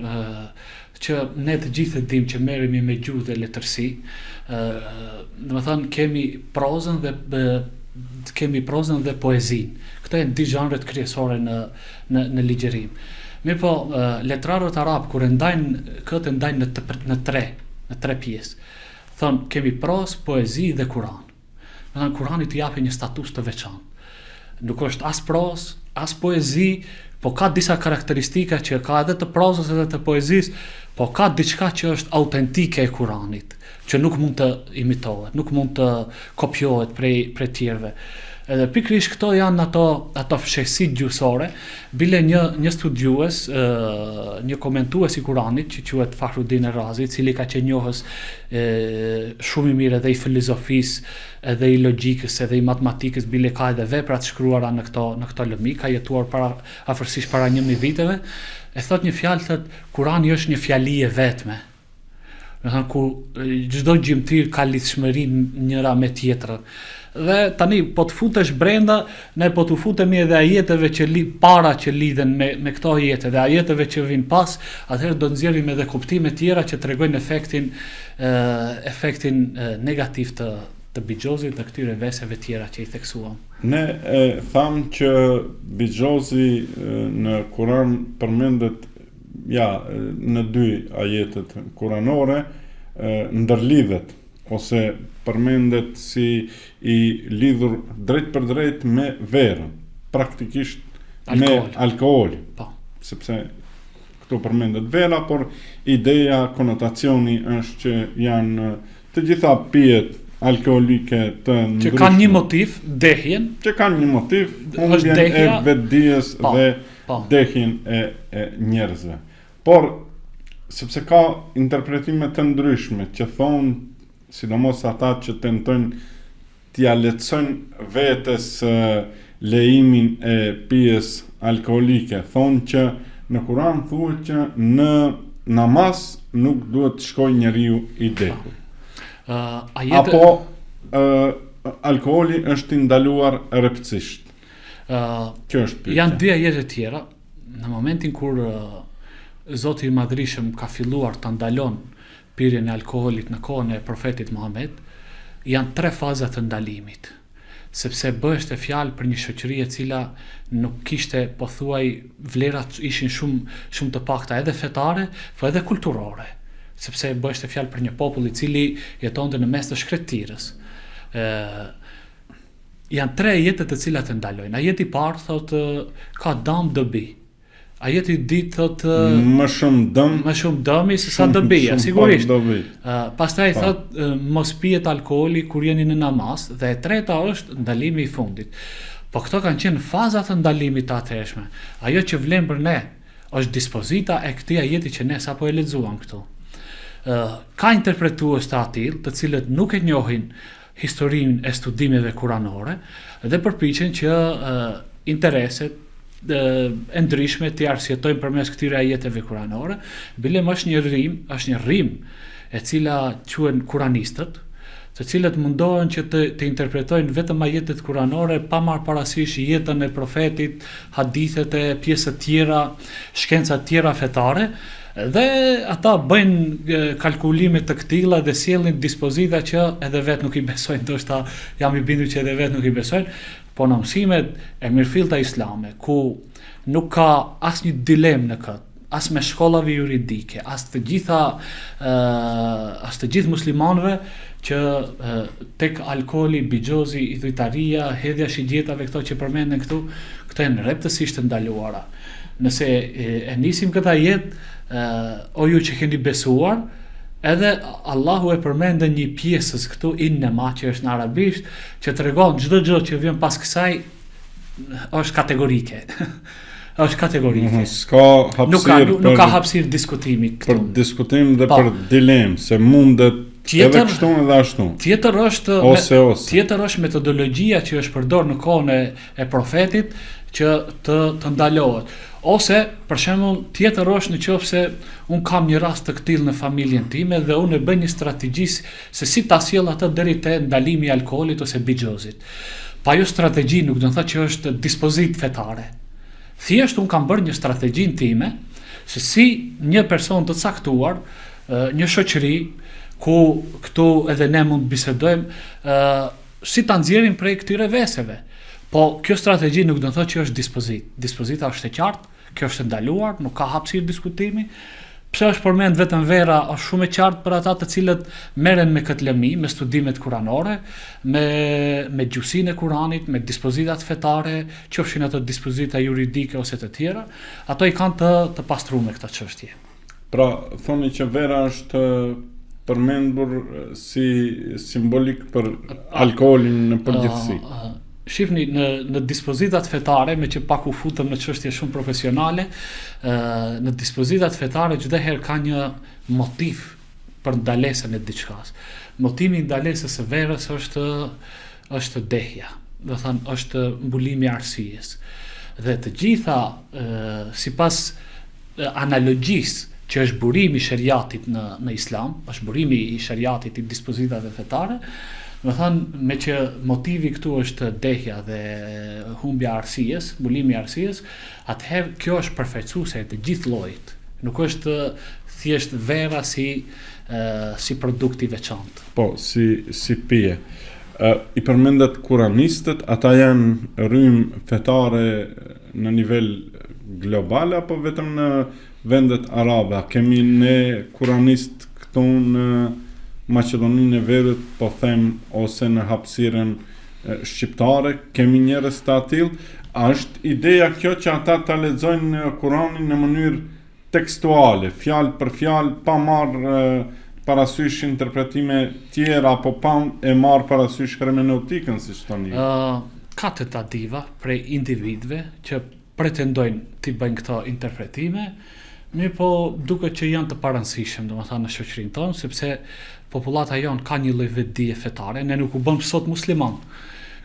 që ne të gjithë e dimë që merremi me gjuhë dhe letërsi, ë domethënë kemi prozën dhe kemi prozën dhe poezinë. Këto janë dy zhanret kryesore në në në ligjërim. Mirëpo, letrarët arabë kur e ndajnë këtë e ndajnë në të, në tre, në tre pjesë. Thonë kemi prozë, poezi dhe Kur'an. Domethënë Kur'anit i japin një status të veçantë. Nuk është as prozë, as poezi, po ka disa karakteristika që ka edhe të prozës edhe të poezisë, po ka diçka që është autentike e Kur'anit, që nuk mund të imitohet, nuk mund të kopjohet prej prej tjerëve. Edhe pikërisht këto janë ato ato fshehtësi gjuhësore, bile një një studiues, ë një komentues i Kuranit që quhet Fahrudin Razi, i cili ka qenë njohës e shumë i mirë edhe i filozofisë, edhe i logjikës, edhe i matematikës, bile ka edhe vepra të shkruara në këto në këto lëmi, ka jetuar para afërsisht para 1000 viteve, e thot një fjalë thot Kurani është një fjali e vetme. Domethënë ku çdo gjymtyrë ka lidhshmëri njëra me tjetrën. Dhe tani po të futesh brenda, ne po t'u futemi edhe ajeteve që li, para që lidhen me me këto ajete dhe ajeteve që vijnë pas, atëherë do të nxjerrim edhe kuptime tjera që tregojnë efektin ë efektin negativ të të bixhozit dhe këtyre veseve tjera që i theksuam. Ne e thamë që bixhozi në Kur'an përmendet ja, në dy ajetet kuranore ndërlidhet ose përmendet si i lidhur drejtpërdrejt me verën, praktikisht me alkoolin. Po. Sepse këtu përmendet vera, por ideja, konotacioni është që janë të gjitha pijet alkoolike të ndryshme. Që kanë një motiv, dehjen. Që kanë një motiv, humbjen e vetëdijes po, dhe po. dehjen e, e njerëzve. Por, sepse ka interpretime të ndryshme që thonë, sidomos ata që tentojnë t'ia lehtësojnë vetes e, lejimin e pijes alkoolike. Thonë që në Kur'an thuhet që në namaz nuk duhet të shkojë njeriu i dehur. Uh, ajete... Apo uh, alkooli është i ndaluar rreptësisht. Uh, Kjo është pyetja. Janë dy ajete tjera. Në momentin kur uh, Zoti i Madhërishëm ka filluar ta ndalon pirjen e alkoolit në kohën e profetit Muhamed, janë tre faza të ndalimit. Sepse bëheshte fjalë për një shoqëri e cila nuk kishte pothuaj vlerat ishin shumë shumë të pakta edhe fetare, po edhe kulturore. Sepse bëheshte fjalë për një popull i cili jetonte në mes të shkretëtirës. Ë janë tre ajete të cilat e ndalojnë. Ajeti i parë thotë ka dam dobi. Ajeti i dytë thotë më shumë dëm, më shumë dëmi se sa dobia, sigurisht. Uh, pastaj po. thotë mos pihet alkooli kur jeni në namaz dhe e treta është ndalimi i fundit. Po këto kanë qenë faza të ndalimit të atëhershme. Ajo që vlen për ne është dispozita e këtij ajeti që ne sapo e lexuam këtu. Uh, ka interpretues të atillë, të cilët nuk e njohin historinë e studimeve kuranore dhe përpiqen që uh, intereset e ndryshme t'i arsyetojnë përmes këtyre ajeteve kuranore, bile më është një rrymë, është një rrymë e cila quhen kuranistët, të cilët mundohen që të, të interpretojnë vetëm ajetet kuranore pa marrë parasysh jetën e profetit, hadithet e pjesët tjera, shkencat tjera fetare, dhe ata bëjnë kalkulime të këtilla dhe sjellin dispozita që edhe vetë nuk i besojnë, ndoshta jam i bindur që edhe vetë nuk i besojnë, Po në mësimet e mirëfillta islame, ku nuk ka asnjë dilemë në këtë, as mes shkollave juridike, as të gjitha as të gjithë muslimanëve që tek alkooli, bixhozi, idhujtaria, hedhja e shigjetave këto që përmenden këtu, këto janë rreptësisht të ndaluara. Nëse e nisim këtë ajet, o ju që keni besuar, edhe Allahu e përmend një pjesëz këtu innema që është në arabisht, që tregon çdo gjë që vjen pas kësaj është kategorike. është kategorike. Mm -hmm, s'ka hapësirë nuk ka nuk, nuk ka hapësirë diskutimi këtu. Për diskutim dhe pa. Po. për dilemë se mundet tjetër, edhe kështu edhe ashtu. Tjetër është ose me, ose. Tjetër është metodologjia që është përdorur në kohën e, e profetit që të të ndalohet. Ose, për shembull, tjetër është në qoftë se un kam një rast të këtillë në familjen time dhe unë e bëj një strategji se si ta sjell atë deri te ndalimi i alkoolit ose bixhozit. Po ajo strategji nuk do të thotë që është dispozitë fetare. Thjesht un kam bërë një strategjinë time se si një person të caktuar, një shoqëri ku këtu edhe ne mund të bisedojmë, si ta nxjerrim prej këtyre veseve. Po kjo strategji nuk do të thotë që është dispozitë. Dispozita është e qartë, kjo është e ndaluar, nuk ka hapësirë diskutimi. Pse është përmend vetëm vera, është shumë e qartë për ata të cilët merren me këtë lëmi, me studimet kuranore, me me gjuhësinë e Kuranit, me dispozitat fetare, qofshin ato dispozita juridike ose të tjera, ato i kanë të të pastrume këto çështje. Pra, thoni që vera është përmendur si simbolik për alkoolin në përgjithësi. Uh, shifni në në dispozitat fetare, meqë pak u futëm në çështje shumë profesionale, ë në dispozitat fetare çdo herë ka një motiv për ndalesën e diçkas. Motivi i ndalesës së verës është është dehja, do thënë është mbulimi i arsyes. Dhe të gjitha ë sipas analogjisë që është burimi i sheriatit në në Islam, është burimi i sheriatit i dispozitave fetare, do thënë meqë motivi këtu është dehja dhe humbja e arsyes, mbulimi i arsyes, atëherë kjo është përfaqësuese e të gjithë llojit. Nuk është thjesht vera si si produkt i veçantë. Po, si si pije. I përmendët kuranistët, ata janë rrymë fetare në nivel global apo vetëm në vendet arabe? A kemi ne kuranistë këtu në Maqedoninë e Veriut, po them ose në hapësirën shqiptare, kemi njerëz të atillë? A është ideja kjo që ata ta lexojnë Kuranin në mënyrë tekstuale, fjalë për fjalë, pa marrë parasysh interpretime tjera apo pa e marrë parasysh hermeneutikën, siç thoni ju? Uh, ka tentativa prej individëve që pretendojnë t'i bëjnë këto interpretime, mirëpo duket që janë të parëndësishëm, domethënë në shoqërinë tonë, sepse popullata jonë ka një lloj vetëdije fetare, ne nuk u bëmë sot musliman.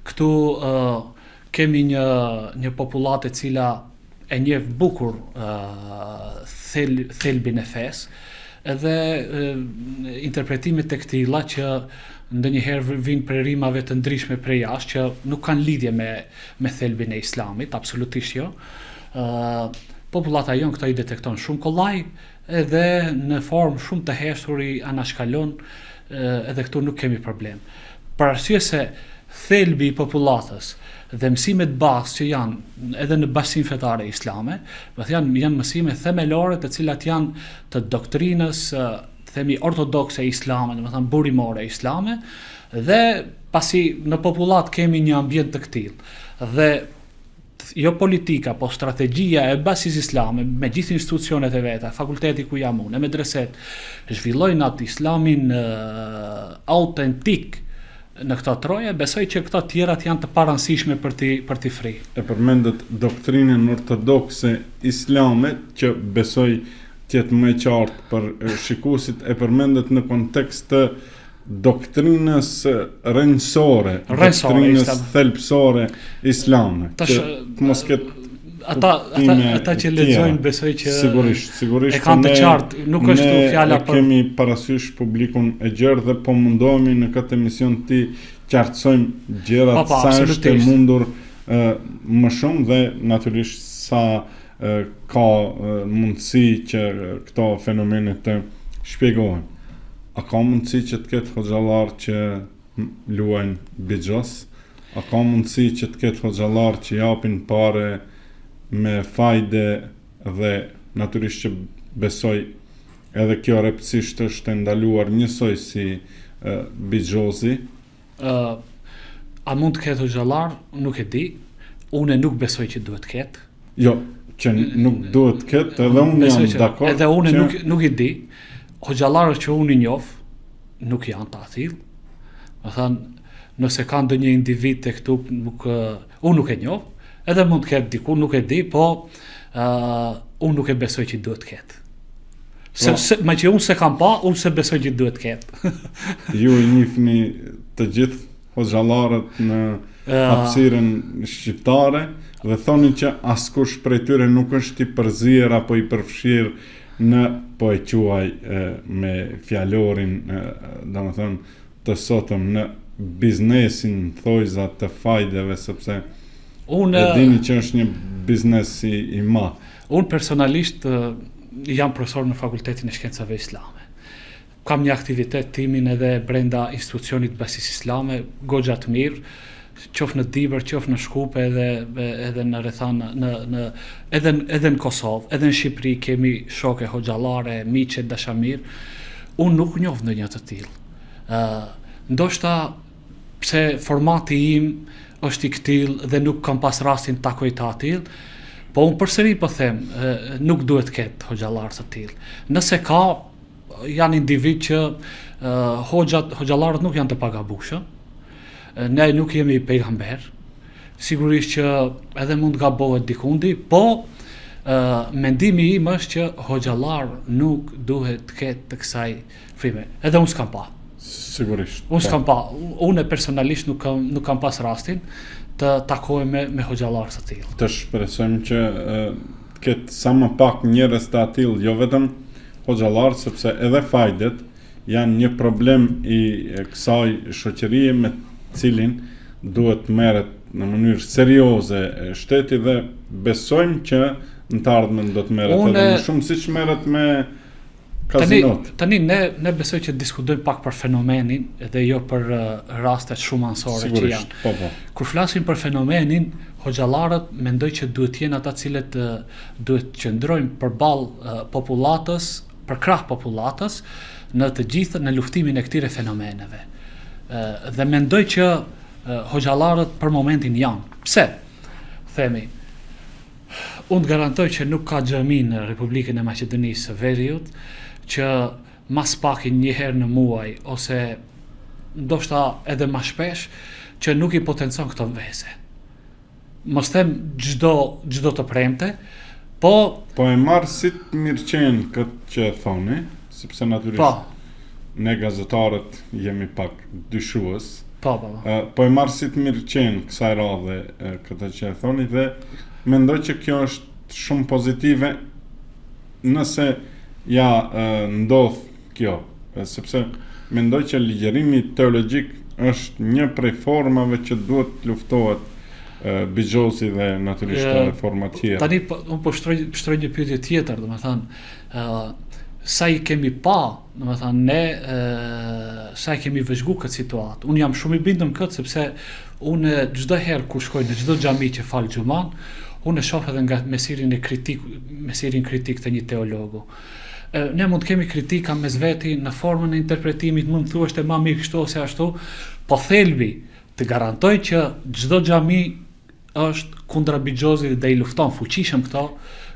Këtu uh, Kemi një një popullatë e cila e njeh bukur thel, thelbin e fesë, edhe interpretimet e këtilla që ndonjëherë vijnë prej rrymave të ndryshme prej jashtë që nuk kanë lidhje me me thelbin e Islamit, absolutisht jo. Ë popullata jonë këto i detekton shumë kollaj edhe në formë shumë të heshtur i anashkalon edhe këtu nuk kemi problem. Për arsye se thelbi i popullatës dhe mësimet bazë që janë edhe në bashkësinë fetare islame, do të janë janë mësime themelore të cilat janë të doktrinës themi ortodokse islame, domethënë burimore islame dhe pasi në popullatë kemi një ambient të këtillë dhe jo politika, po strategjia e Bashkësisë Islame me gjithë institucionet e veta, fakulteti ku jam unë, medreset, zhvillojnë atë islamin autentik në këto troje, besoj që këto tjerat janë të parëndësishme për t'i për t'i fri. E përmendët doktrinën ortodokse islame që besoj të jetë më e qartë për shikuesit, e përmendët në kontekst të doktrinës rrënjësore, doktrinës thelbësore islame. Tash të mos ketë ata ata ata që lexojnë besoj që sigurisht sigurisht e kanë të qartë, nuk është fjala për kemi parasysh publikun e gjerë dhe po mundohemi në këtë emision t'i qartësojmë gjërat po, po, sa është e mundur më shumë dhe natyrisht sa ka mundësi që këto fenomene të shpjegohen. A ka mundësi që të ketë hoxhallar që luajnë bixhoz? A ka mundësi që të ketë hoxhallar që japin pare me fajde dhe natyrisht që besoj edhe kjo rreptësisht është e ndaluar njësoj si bixhozi? Ë a mund të ketë hoxhallar? Nuk e di. Unë nuk besoj që duhet të ketë. Jo, që nuk duhet të ketë, edhe unë jam dakord. Edhe unë që... nuk nuk i di. Hoxhallarët që unë i njoh nuk janë të atillë. Domethënë, nëse ka ndonjë individ të këtu, nuk unë nuk e njoh, edhe mund të ketë diku, nuk e di, po uh, unë nuk e besoj që duhet të ketë. Se, pra, se, meqë unë s'e kam pa, unë s'e besoj që duhet të ketë. ju i njihni të gjithë hoxhallarët në hapësirën shqiptare dhe thoni që askush prej tyre nuk është i përzier apo i përfshirë në po e quaj e, me fjalorin, e, domethënë të sotëm në biznesin thojza të fajdeve sepse unë e dini që është një biznes i, i madh. Unë personalisht jam profesor në Fakultetin e Shkencave Islame. Kam një aktivitet timin edhe brenda institucionit Bashkësisë Islame, goxha të mirë, qoftë në Dibër, qoftë në Shkup edhe edhe në rrethana në në edhe edhe në Kosovë, edhe në Shqipëri kemi shokë hoxhallarë, miq e dashamirë. Unë nuk njoh ndonjë të tillë. Ë ndoshta pse formati im është i këtillë dhe nuk kam pas rastin të takoj të atillë, po unë përsëri po them, nuk duhet të ketë hoxhallar të tillë. Nëse ka, janë individ që hoxhat, hoxhallarët nuk janë të pagabueshëm. Ne nuk jemi pejgamber. Sigurisht që edhe mund të gabohet dikundi, po mendimi im është që hoxhallar nuk duhet të ketë të kësaj fryme. Edhe unë s'kam pa. Sigurisht. Unë s'kam pa. Unë personalisht nuk kam nuk kam pas rastin të takohem me me hoxhallar të tillë. Të shpresojmë që të ketë sa më pak njerëz të atillë, jo vetëm hoxhallar, sepse edhe fajdet janë një problem i kësaj shoqërie me të cilin duhet të merret në mënyrë serioze shteti dhe besojmë që në të ardhmen do të merret edhe më shumë siç merret me Kazinot. Tani, tani ne ne besoj që diskutojmë pak për fenomenin dhe jo për uh, rastet shumë anësore që janë. Po, po. Kur flasim për fenomenin, hoxhallarët mendoj që duhet të jenë ata të cilët uh, duhet të qëndrojnë përballë uh, popullatës, përkrah popullatës në të gjithë në luftimin e këtyre fenomeneve. Uh, dhe mendoj që uh, hoxhallarët për momentin janë. Pse? Themi, Unë të garantoj që nuk ka xhami në Republikën e Maqedonisë së Veriut që ma s'paki një herë në muaj ose ndoshta edhe ma shpesh që nuk i potencon këto vese. Mos them çdo çdo të premte, po Po e marr si të mirëqenë këtë që e thoni, sepse natyrisht po. ne gazetarët jemi pak dyshues. Po, po, po. Po e marr si të mirëqenë kësaj radhe këtë që e thoni dhe mendoj që kjo është shumë pozitive nëse ja ndodh kjo, sepse mendoj që ligjërimi teologjik është një prej formave që duhet të luftohet bixhozi dhe natyrisht edhe forma tjera. Tani po, unë po shtroj shtroj një pyetje tjetër, domethënë, ë sa i kemi pa, domethënë ne ë sa e kemi vëzhgu këtë situatë. Unë jam shumë i bindur në këtë sepse unë çdo herë kur shkoj në çdo xhami që fal xhuman, unë e shoh edhe nga me syrin e kritik, me syrin kritik të një teologu. Ne mund të kemi kritika mes veti në formën e interpretimit, mund të thuash të ma mirë kështu ose ashtu, po thelbi të garantoj që çdo xhami është kundra bixhozit dhe i lufton fuqishëm këto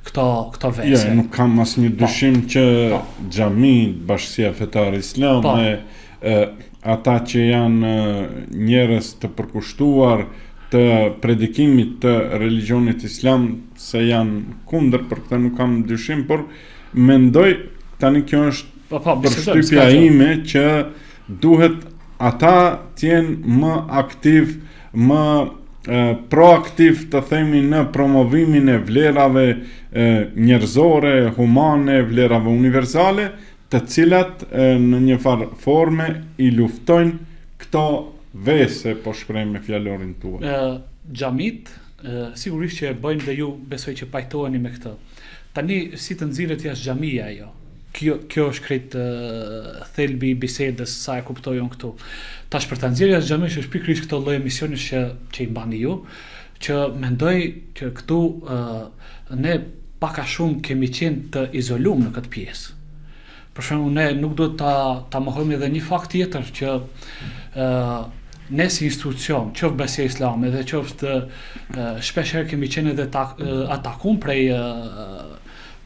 këto këto vese. Jo, nuk kam asnjë po. dyshim po. që po. xhami, bashkësia fetare islame, po. e, ata që janë njerëz të përkushtuar të predikimit të religjionit islam se janë kundër për këtë nuk kam dyshim, por mendoj tani kjo është po, po, përshtypja ime që duhet ata të jenë më aktiv, më proaktiv të themi në promovimin e vlerave njerëzore, humane, vlerave universale, të cilat në një farë forme i luftojnë këto vese, po shprehem me fjalorin tuaj. Xhamitë, sigurisht që e bëjnë dhe ju besoj që pajtoheni me këtë. Tani si të nxirret jashtë xhamie ajo? Kjo kjo është krejt thelbi i bisedës sa e kuptoj unë këtu. Tash për ta nxjerrë jashtë xhamisë është pikërisht këto lloj emisionesh që që i mbani ju, që mendoj që këtu ne pak a shumë kemi qenë të izolum në këtë pjesë. Për shembull, ne nuk duhet ta ta mohojmë edhe një fakt tjetër që ë ne si institucion, qoftë Bashkësia Islame dhe qoftë shpesh herë kemi qenë edhe ta, atakum prej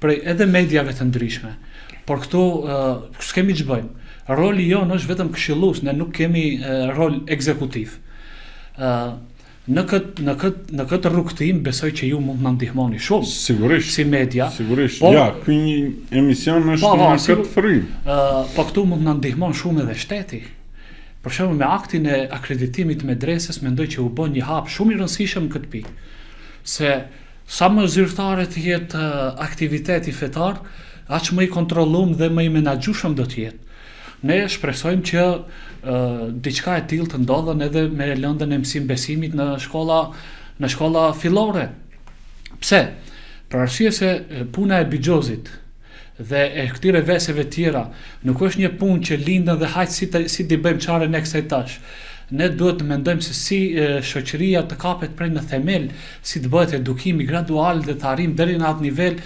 prej edhe mediave të ndryshme. Por këtu s'kemi ç'bëjmë. Roli jonë është vetëm këshillues, ne nuk kemi rol ekzekutiv. Ë Në këtë në këtë në këtë rrugëtim besoj që ju mund të na ndihmoni shumë. Sigurisht. Si media. Sigurisht. Po, ja, ky një emision është po, po, në këtë frymë. Ë, po këtu mund të na ndihmon shumë edhe shteti. Për shembull me aktin e akreditimit të medresës mendoj që u bë një hap shumë i rëndësishëm në këtë pikë. Se sa më zyrtare të jetë aktiviteti fetar, aq më i kontrollum dhe më i menaxhueshëm do të jetë. Ne shpresojmë që diçka e tillë të ndodhën edhe me lëndën e mësim besimit në shkolla në shkolla fillore. Pse? Për arsye se puna e bixhozit dhe e këtyre veseve tjera nuk është një punë që lindën dhe hajt si të, si t'i bëjmë çare ne kësaj tash. Ne duhet të mendojmë se si shoqëria të kapet prej në themel, si të bëhet edukimi gradual dhe të arrijmë deri në atë nivel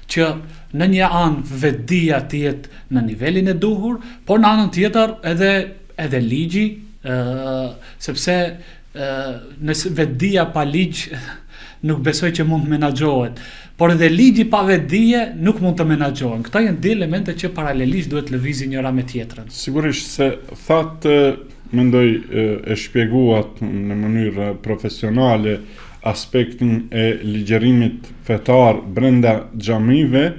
që në një anë vetëdija të jetë në nivelin e duhur, por në anën tjetër edhe edhe ligji, ë sepse ë nëse vetëdija pa ligj nuk besoj që mund të menaxhohet, por edhe ligji pa vetëdije nuk mund të menaxhohen. Këto janë dy elemente që paralelisht duhet të lëvizin njëra me tjetrën. Sigurisht se thatë mendoj e shpjeguat në mënyrë profesionale aspektin e ligjërimit fetar brenda xhamive,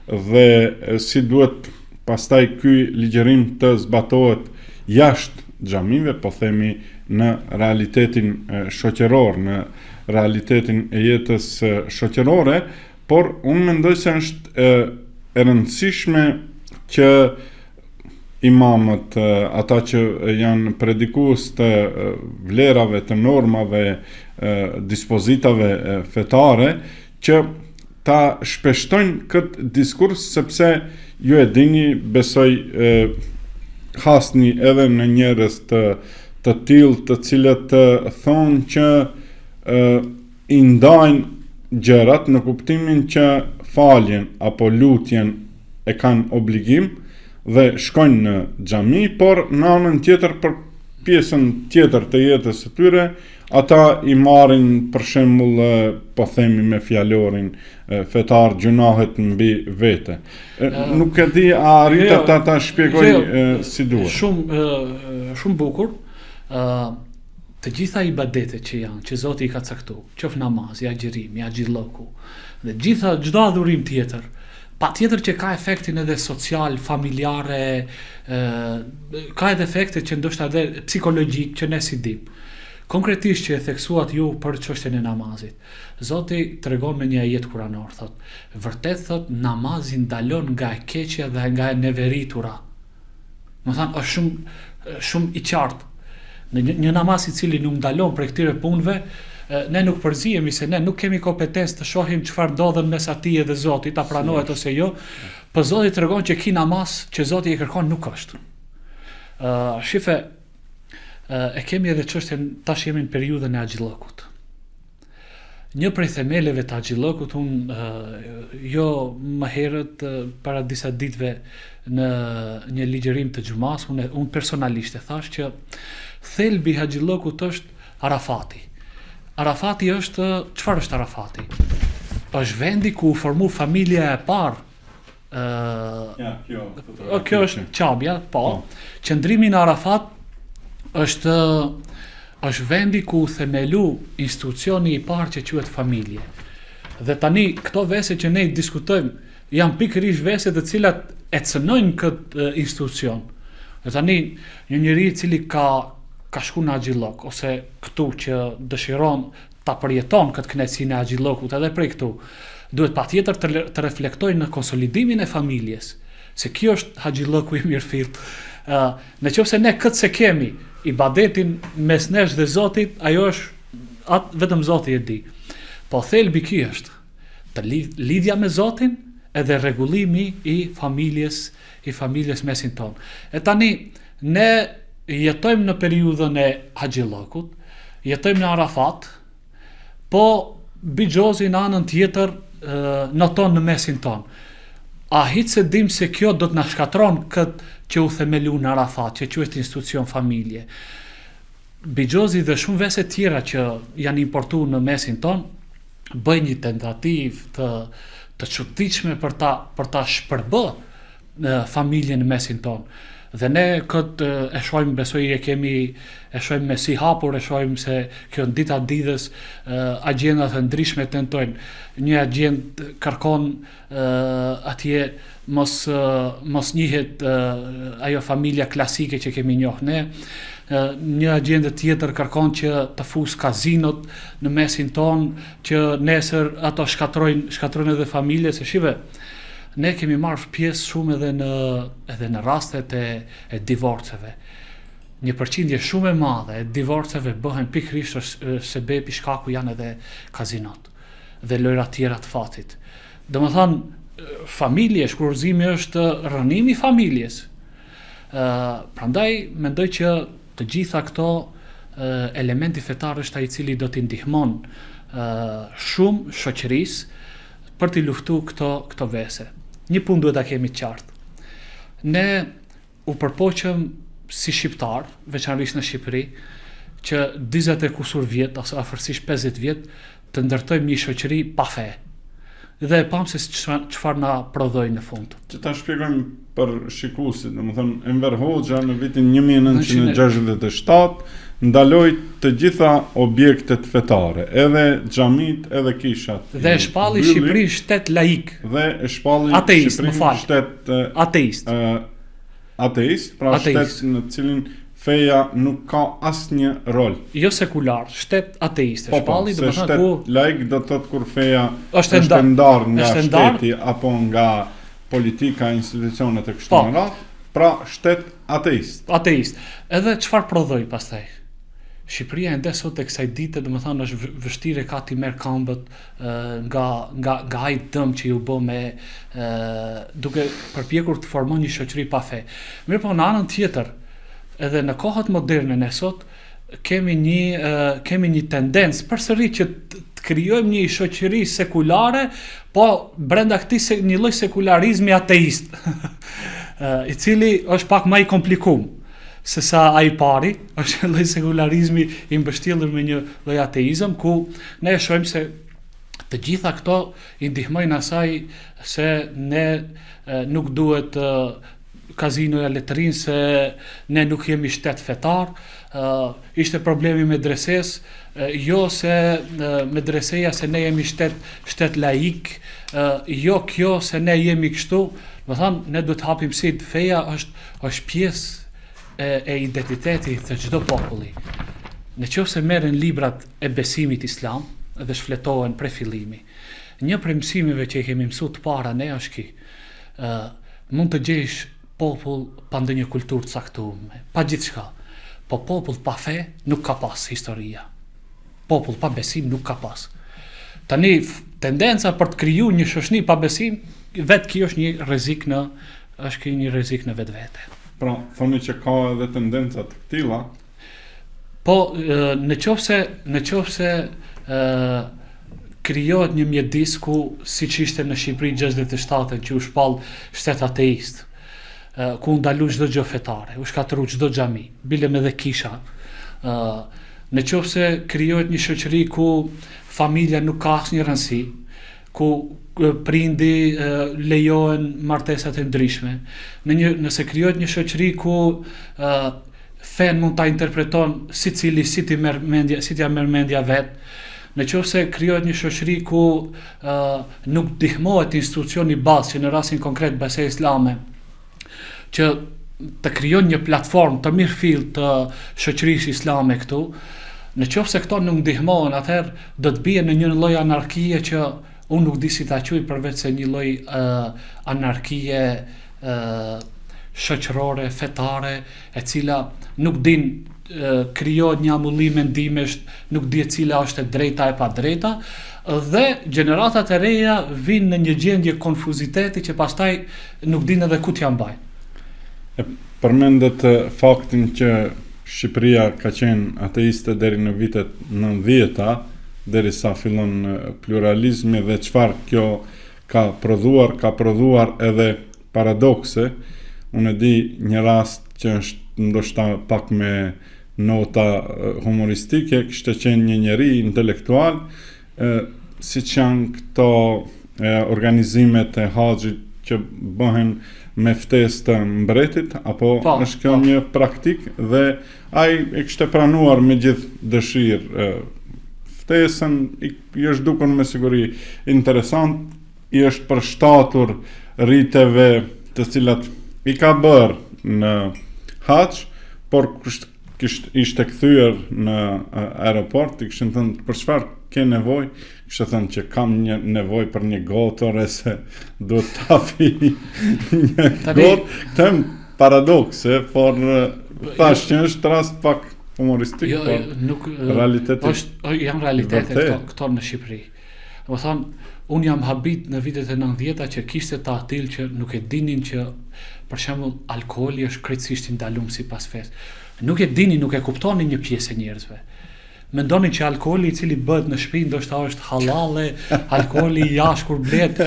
dhe si duhet pastaj ky ligjërim të zbatohet jashtë xhamive, po themi në realitetin shoqëror, në realitetin e jetës shoqërore, por unë mendoj se është e, e rëndësishme që imamët, ata që janë predikues të vlerave, të normave, dispozitave fetare, që ta shpeshtojnë këtë diskurs sepse ju e dini, besoj e, hasni edhe në njerëz të të tillë të cilët thonë që e, i ndajnë gjërat në kuptimin që faljen apo lutjen e kanë obligim dhe shkojnë në xhami, por në anën tjetër për pjesën tjetër të jetës së tyre Ata i marrin për shembull po themi me fjalorin fetar gjynahet mbi vete. Nuk e di a arrita jo, ta ta shpjegoj jo, si duhet. Shumë shumë bukur. Ë të gjitha ibadetet që janë, që Zoti i ka caktu, qoftë namazi, agjërimi, haxhillëku, dhe gjitha çdo adhurim tjetër, Patjetër që ka efektin edhe social, familjare, ë ka edhe efekte që ndoshta edhe psikologjik që ne s'i dim. Konkretisht që e theksuat ju për çështjen e namazit. Zoti tregon me një ajet kuranor, thot, vërtet thot namazi ndalon nga e keqja dhe nga e neveritura. Domethënë është shumë shumë i qartë. Në një, një namaz i cili nuk ndalon prej këtyre punëve, ne nuk përzihemi se ne nuk kemi kompetencë të shohim çfarë ndodhën mes atij edhe Zotit, a pranohet ose jo. Po Zoti tregon që ki namaz që Zoti e kërkon nuk është. Ë uh, shife uh, e kemi edhe çështjen tash jemi në periudhën e haxhillëkut. Një prej themeleve të haxhillëkut unë jo më herët para disa ditëve në një ligjërim të xhumas unë unë personalisht e thash që thelbi i haxhillëkut është Arafati. Arafati është çfarë është Arafati? Është vendi ku u formu familja e parë ë ja, kjo, kjo është Qabja, po. po. Qëndrimi në Arafat është është vendi ku u themelu institucioni i parë që quhet familje. Dhe tani këto vese që ne i diskutojmë janë pikërisht vese të cilat e cënojnë këtë institucion. Dhe tani një njeri i cili ka ka shku në haxhillëk ose këtu që dëshiron ta përjeton këtë kënaqësinë e haxhillëkut edhe prej këtu, duhet patjetër të, të reflektojë në konsolidimin e familjes, se kjo është haxhillëku i mirëfilltë. Ë, në qoftë se ne këtë s'e kemi, ibadetin mes nesh dhe Zotit, ajo është atë vetëm Zoti e di. Po thelbi ky është të lidhja me Zotin edhe rregullimi i familjes, i familjes mesin tonë. E tani ne jetojmë në periudhën e haxhillëkut, jetojmë në Arafat, po bixhozi në anën tjetër noton në mesin tonë. A hiç s'e dim se kjo do të na shkatron këtë që u themelu në Arafat, që quhet institucion familje. Bixhozi dhe shumë vese tjera që janë importu në mesin tonë, bëjnë një tentativë të të çuditshme për ta për ta shpërbë familjen në mesin tonë. Dhe ne këtë e shohim, besoj e kemi, e shohim me sy hapur, e shohim se kjo në dita ditës agjenda të ndryshme tentojnë. Një agjendë kërkon atje mos mos njihet ajo familja klasike që kemi njoh ne. Një agjendë tjetër kërkon që të fus kazinot në mesin tonë, që nesër ato shkatrojnë, shkatrojnë edhe familje, se shive. Ne kemi marrë pjesë shumë edhe në edhe në rastet e e divorceve. Një përqindje shumë e madhe e divorceve bëhen pikërisht sebepi shkaku janë edhe kazinot dhe lojërat tjera të fatit. Domethënë familje, shkurorëzimi është rrënimi i familjes. Ë, prandaj mendoj që të gjitha këto elementi fetar është ai i cili do t'i ndihmon shumë shoqërisë për t'i luftu këto këto vese. Një punë duhet ta kemi të qartë. Ne u përpoqëm si shqiptar, veçanërisht në Shqipëri, që 40 e kusur vjet ose afërsisht 50 vjet të ndërtojmë një shoqëri pa fe. Dhe e pamë se çfarë na prodhoi në fund. Që ta shpjegojmë për shikuesit, domethënë Enver Hoxha në vitin 1967 ndaloi të gjitha objektet fetare, edhe xhamitë, edhe kishat. Dhe e shpalli Shqipërinë shtet laik. Dhe e shpalli ateist, Shqipërinë shtet ateist. Ateist, pra ateist. shtet në të cilin feja nuk ka asnjë rol. Jo sekular, shtet ateist. Po, po, shpalli, do të thotë ku laik do të thotë kur feja është e ndarë nga shteti apo nga politika, institucionet e kështu po. me radhë, pra shtet ateist. Ateist. Edhe çfarë prodhoi pastaj? Shqipëria ende sot e kësaj dite, domethënë është vështirë e ka t'i merr kambët nga nga nga ai dëm që iu bë me ë duke përpjekur të formon një shoqëri pa fe. Mirëpo në anën tjetër, edhe në kohët moderne ne sot kemi një kemi një tendencë përsëri që të krijojmë një shoqëri sekulare, po brenda këtij se, një lloj sekularizmi ateist, i cili është pak më i komplikuar se sa ai i pari, është një lloj sekularizmi i mbështjellur me një lloj ateizëm ku ne e shohim se të gjitha këto i ndihmojnë asaj se ne nuk duhet kazinoja le të rrinë se ne nuk jemi shtet fetar. Ishte problemi i medresesë, jo se medreseja se ne jemi shtet, shtet laik, jo kjo se ne jemi kështu, domethanë, ne duhet të hapim sytë, feja është, është pjesë e, e identitetit të çdo populli. Në qoftë se merren librat e besimit islam dhe shfletohen prej fillimi, një prej mësimeve që i kemi mësu të para ne është ky, mund të gjesh popull pa ndonjë kulturë të caktume, pa gjithçka, po popull pa fe nuk ka pas historia. Popull pa besim nuk ka pas. Tani tendenca për të kriju një shoqni pa besim, vetë kjo është një rrezik në është kjo një rrezik në vetvete. Pra, thoni që ka edhe tendenca të këtilla? Po, në qoftë se në qoftë se ë krijohet një mjedis ku siç ishte në Shqipëri 67-ën që u shpall shtet ateist, ku u ndalu çdo gjë fetare, u shkatërru çdo xhami, bilem edhe kisha. ë Në qoftë se krijohet një shoqëri ku familja nuk ka asnjë rëndësi, ku prindi lejohen martesat e ndryshme. Në një nëse krijohet një shoqëri ku ë fenë mund ta interpreton secili si t'i merr mendja, si t'ia merr mendja vet. Në qoftë se krijohet një shoqëri ku ë nuk ndihmohet institucioni bazë që në rastin konkret Besia Islame, që të krijon një platformë të mirëfilltë të shoqërisë islame këtu, në qoftë se këto nuk ndihmohen, atëherë do të bie në një lloj anarkie që unë nuk di si ta quaj përveç se një lloj uh, anarkie uh, shoqërore, fetare, e cila nuk din krijohet një amulli mendimesh, nuk dihet cila është e drejta e padrejta, dhe gjeneratat e reja vijnë në një gjendje konfuziteti që pastaj nuk dinë edhe ku t'ia mbajnë. E përmendët faktin që Shqipëria ka qenë ateiste deri në vitet 90-ta, derisa fillon pluralizmi dhe çfarë kjo ka prodhuar, ka prodhuar edhe paradokse. Unë e di një rast që është ndoshta pak me nota humoristike, kishte qenë një njeri intelektual, e, siç janë këto e, organizimet e haxhit që bëhen me ftesë të mbretit, apo po, është kjo po. një praktikë dhe ai e kishte pranuar me gjithë dëshirë ftesën, i, i është dukur me siguri interesant, i është përshtatur riteve të cilat i ka bërë në haxh, por kështë, kishte ishte kthyer në aeroport, i kishin thënë për çfarë ke nevojë, kishte thënë që kam një nevojë për një gotë ore se duhet ta pi një gotë. Këto janë paradokse, por thashë që është rast pak humoristik, jo, por nuk realiteti është janë realitete këto, këto në Shqipëri. Domethanë, unë jam habit në vitet e 90-ta që kishte të atillë që nuk e dinin që për shembull alkooli është krejtësisht i ndalum sipas fesë. Nuk e dinin, nuk e kuptonin një pjesë e njerëzve. Mendonin që alkooli i cili bëhet në shtëpi ndoshta është hallalle, alkooli i jashtë kur blehet,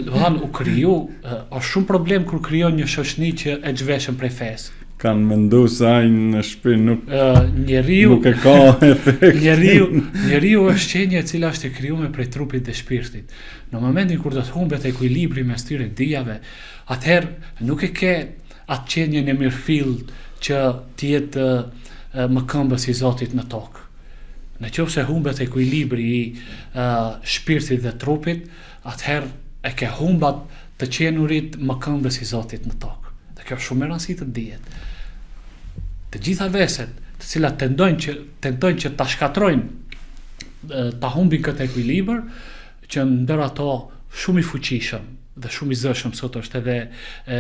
domethanë u kriju, është shumë problem kur krijon një shoqni që e zhveshën prej fesë. Kanë mendu se ai në shtëpi nuk uh, njeriu nuk e ka efekt. Njeriu, njeriu është qenie e cila është e krijuar prej trupit dhe shpirtit. Në momentin kur do të humbet ekuilibri mes tyre dyjave, atëherë nuk e ke atë qenien e mirëfilltë që të jetë mëkëmbës i Zotit në tokë. Në qoftë se humbet ekuilibri i uh, shpirtit dhe trupit, atëherë e ke humbat të qenurit mëkëmbës i Zotit në tokë. Dhe kjo është shumë e rëndësi të dihet. Të gjitha veset, të cilat tentojnë që tentojnë që ta shkatërrojnë ta humbin këtë ekuilibër, që ndër ato shumë i fuqishëm dhe shumë i zëshëm sot është edhe e,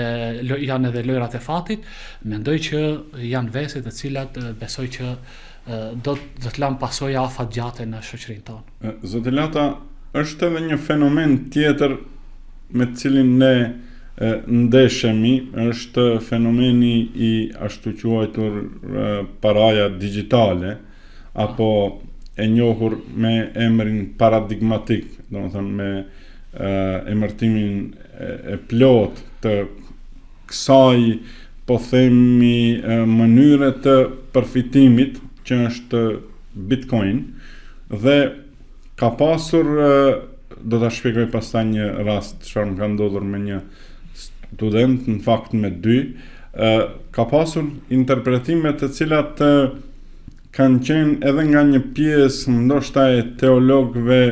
janë edhe lojrat e fatit, mendoj që janë vese të cilat besoj që do do të lanë pasoja afatgjate në shoqërinë tonë. Zoti Lata, është edhe një fenomen tjetër me të cilin ne ndeshemi, është fenomeni i ashtuquajtur paraja digjitale, apo e njohur me emrin paradigmatik, domethënë me emërtimin e plotë të kësaj po themi mënyre të përfitimit që është Bitcoin dhe ka pasur do ta shpjegoj pastaj një rast çfarë më ka ndodhur me një student, në fakt me dy, ka pasur interpretime të cilat. kanë qenë edhe nga një pjesë ndoshta e teologëve,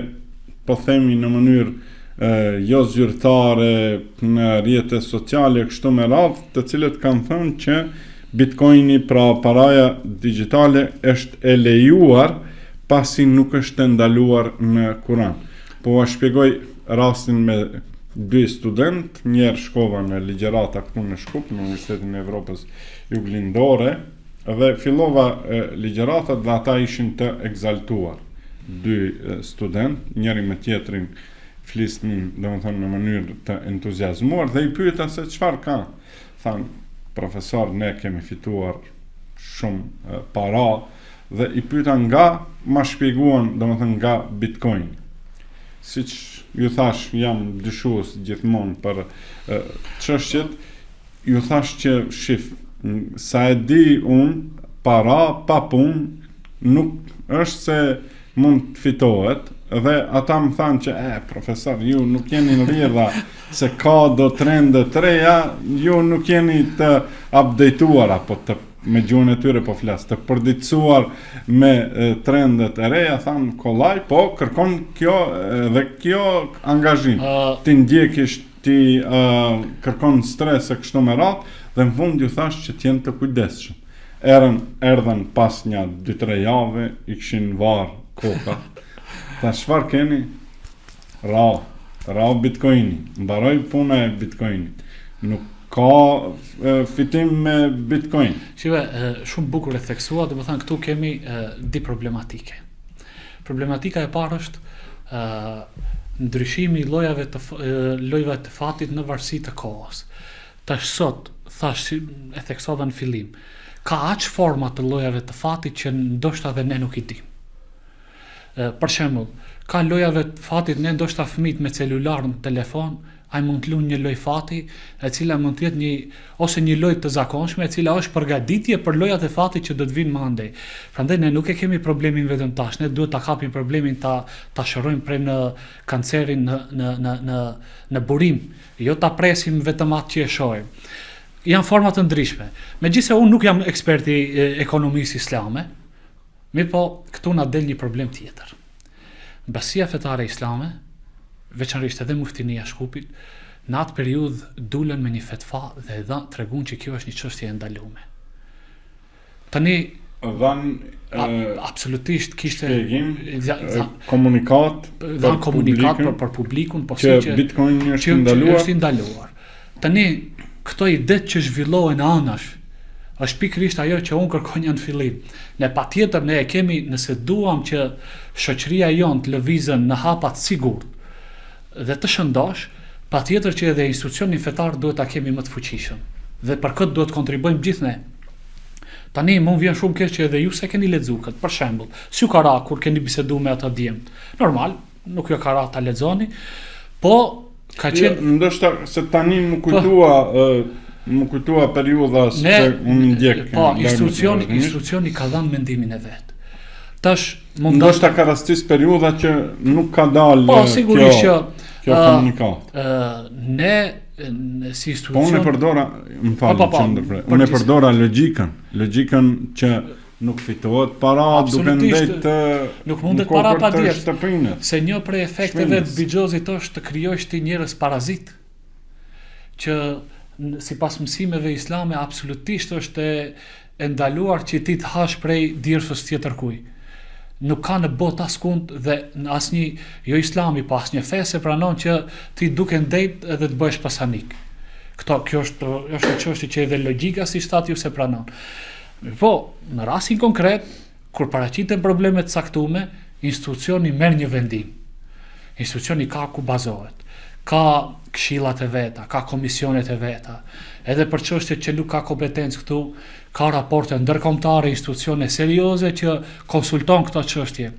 po themi në mënyrë e, jo zyrtare në rrjete sociale kështu me radhë, të cilët kanë thënë që Bitcoini pra paraja digjitale është e lejuar pasi nuk është e ndaluar në Kuran. Po ua shpjegoj rastin me dy studentë, njëherë shkova në ligjërata këtu në Shkup, në Universitetin e Evropës Juglindore, dhe fillova ligjëratat dhe ata ishin të ekzaltuar. Dy studentë, njëri me tjetrin flisnin, domethënë në mënyrë të entuziazmuar dhe i pyeta se çfarë ka. Thanë, profesor, ne kemi fituar shumë para dhe i pyeta nga ma shpjeguan, domethënë nga Bitcoin. Siç ju thashë, jam dyshues gjithmonë për çështjet, Ju thashë që shif, sa e di unë, para pa punë nuk është se mund të fitohet dhe ata më thanë që e, profesor, ju nuk jeni në rrjedha se ka do trende të reja, ju nuk jeni të updateuar apo të me gjuhën e tyre po flas, të përditësuar me trendet e reja, thanë kollaj, po kërkon kjo dhe kjo angazhim. Uh, Ti ndjekish ti uh, kërkon stres e kështu me radhë dhe në fund ju thashë që të jenë të kujdesshëm. Erën, erdhën pas nja 2-3 jave, i kishin var koka. Tha çfarë keni? Ra, ra bitcoini, mbaroi puna e bitcoinit. Nuk ka e, fitim me bitcoin. Shive, shumë bukur e theksua, domethënë këtu kemi e, dy problematike. Problematika e parë është ë ndryshimi i lojave të lojëve të fatit në varësi të kohës. Tash sot, thashë e theksova në fillim, ka aq forma të lojave të fatit që ndoshta dhe ne nuk i dimë. Për shembull, ka lojave të fatit ne ndoshta fëmijët me celular në telefon, Ai mund të luajë një lojë fati, e cila mund të jetë një ose një lojë të zakonshme, e cila është përgatitje për lojat e fatit që do të vijnë më andej. Prandaj ne nuk e kemi problemin vetëm tash, ne duhet ta kapim problemin ta ta shërojmë prej në kancerin në në në në në burim, jo ta presim vetëm atë që e shohim. Janë forma të ndryshme. Megjithëse unë nuk jam ekspert i ekonomisë islame, mirëpo këtu na del një problem tjetër. Bashkësia Fetare Islame, veçanërisht edhe Muftinia e Shkupit, në atë periudhë dulën me një fetva dhe e dha, tregun që kjo është një çështje e ndalume. Tani dhanë absolutisht kishte shpjegim, komunikatë për komunikatë për, për publikun, po si që Bitcoin është i ndaluar. Është i ndaluar. Tani këto idetë që zhvillohen anash është pikërisht ajo që unë kërkonja në fillim. Ne patjetër ne e kemi nëse duam që shoqëria jonë të lëvizën në hapa të sigurt dhe të shëndosh, patjetër që edhe institucionin fetar duhet ta kemi më të fuqishëm. Dhe për këtë duhet të kontribuojmë gjithë ne. Tani mu më vjen shumë keq që edhe ju s'e keni lexu këtë. Për shembull, s'ju ka ra kur keni bisedu me ata djemtë. Normal, nuk ju ka ra ta lexoni, po ka jo, qenë jo, ndoshta se tani më po. kujtua po, më kujtua periudha se unë ndjek. Po, institucioni institucioni ka dhënë mendimin e vet. Tash mund ndoshta ka rastis periudha që nuk ka dalë po, sigurisht kjo, që kjo komunikatë. Ë ne në si institucion Po unë e përdora, më fal, po, po, po, që ndërpre. Unë e përdora logjikën, logjikën që Nuk fitohet para duke ndejt nuk mundet para pa djersë. Se një prej efekteve të bixhozit është të krijosh ti njerëz parazit që sipas mësimeve islame absolutisht është e, e ndaluar që ti të hash prej djersës tjetërkuj. Nuk ka në botë askund dhe në asnjë, jo islami, po asnjë fe s'e pranon që ti duke ndejt edhe të bëhesh pasanik. Këto, kjo është, është një çështje që edhe logjika siç thatë ju s'e pranon. Mirëpo, në rastin konkret, kur paraqiten probleme të caktume, institucioni merr një vendim. Institucioni ka ku bazohet. Ka këshillat e veta, ka komisionet e veta. Edhe për çështjet që nuk ka kompetencë këtu, ka raporte ndërkombëtare, institucione serioze që konsulton këto çështje.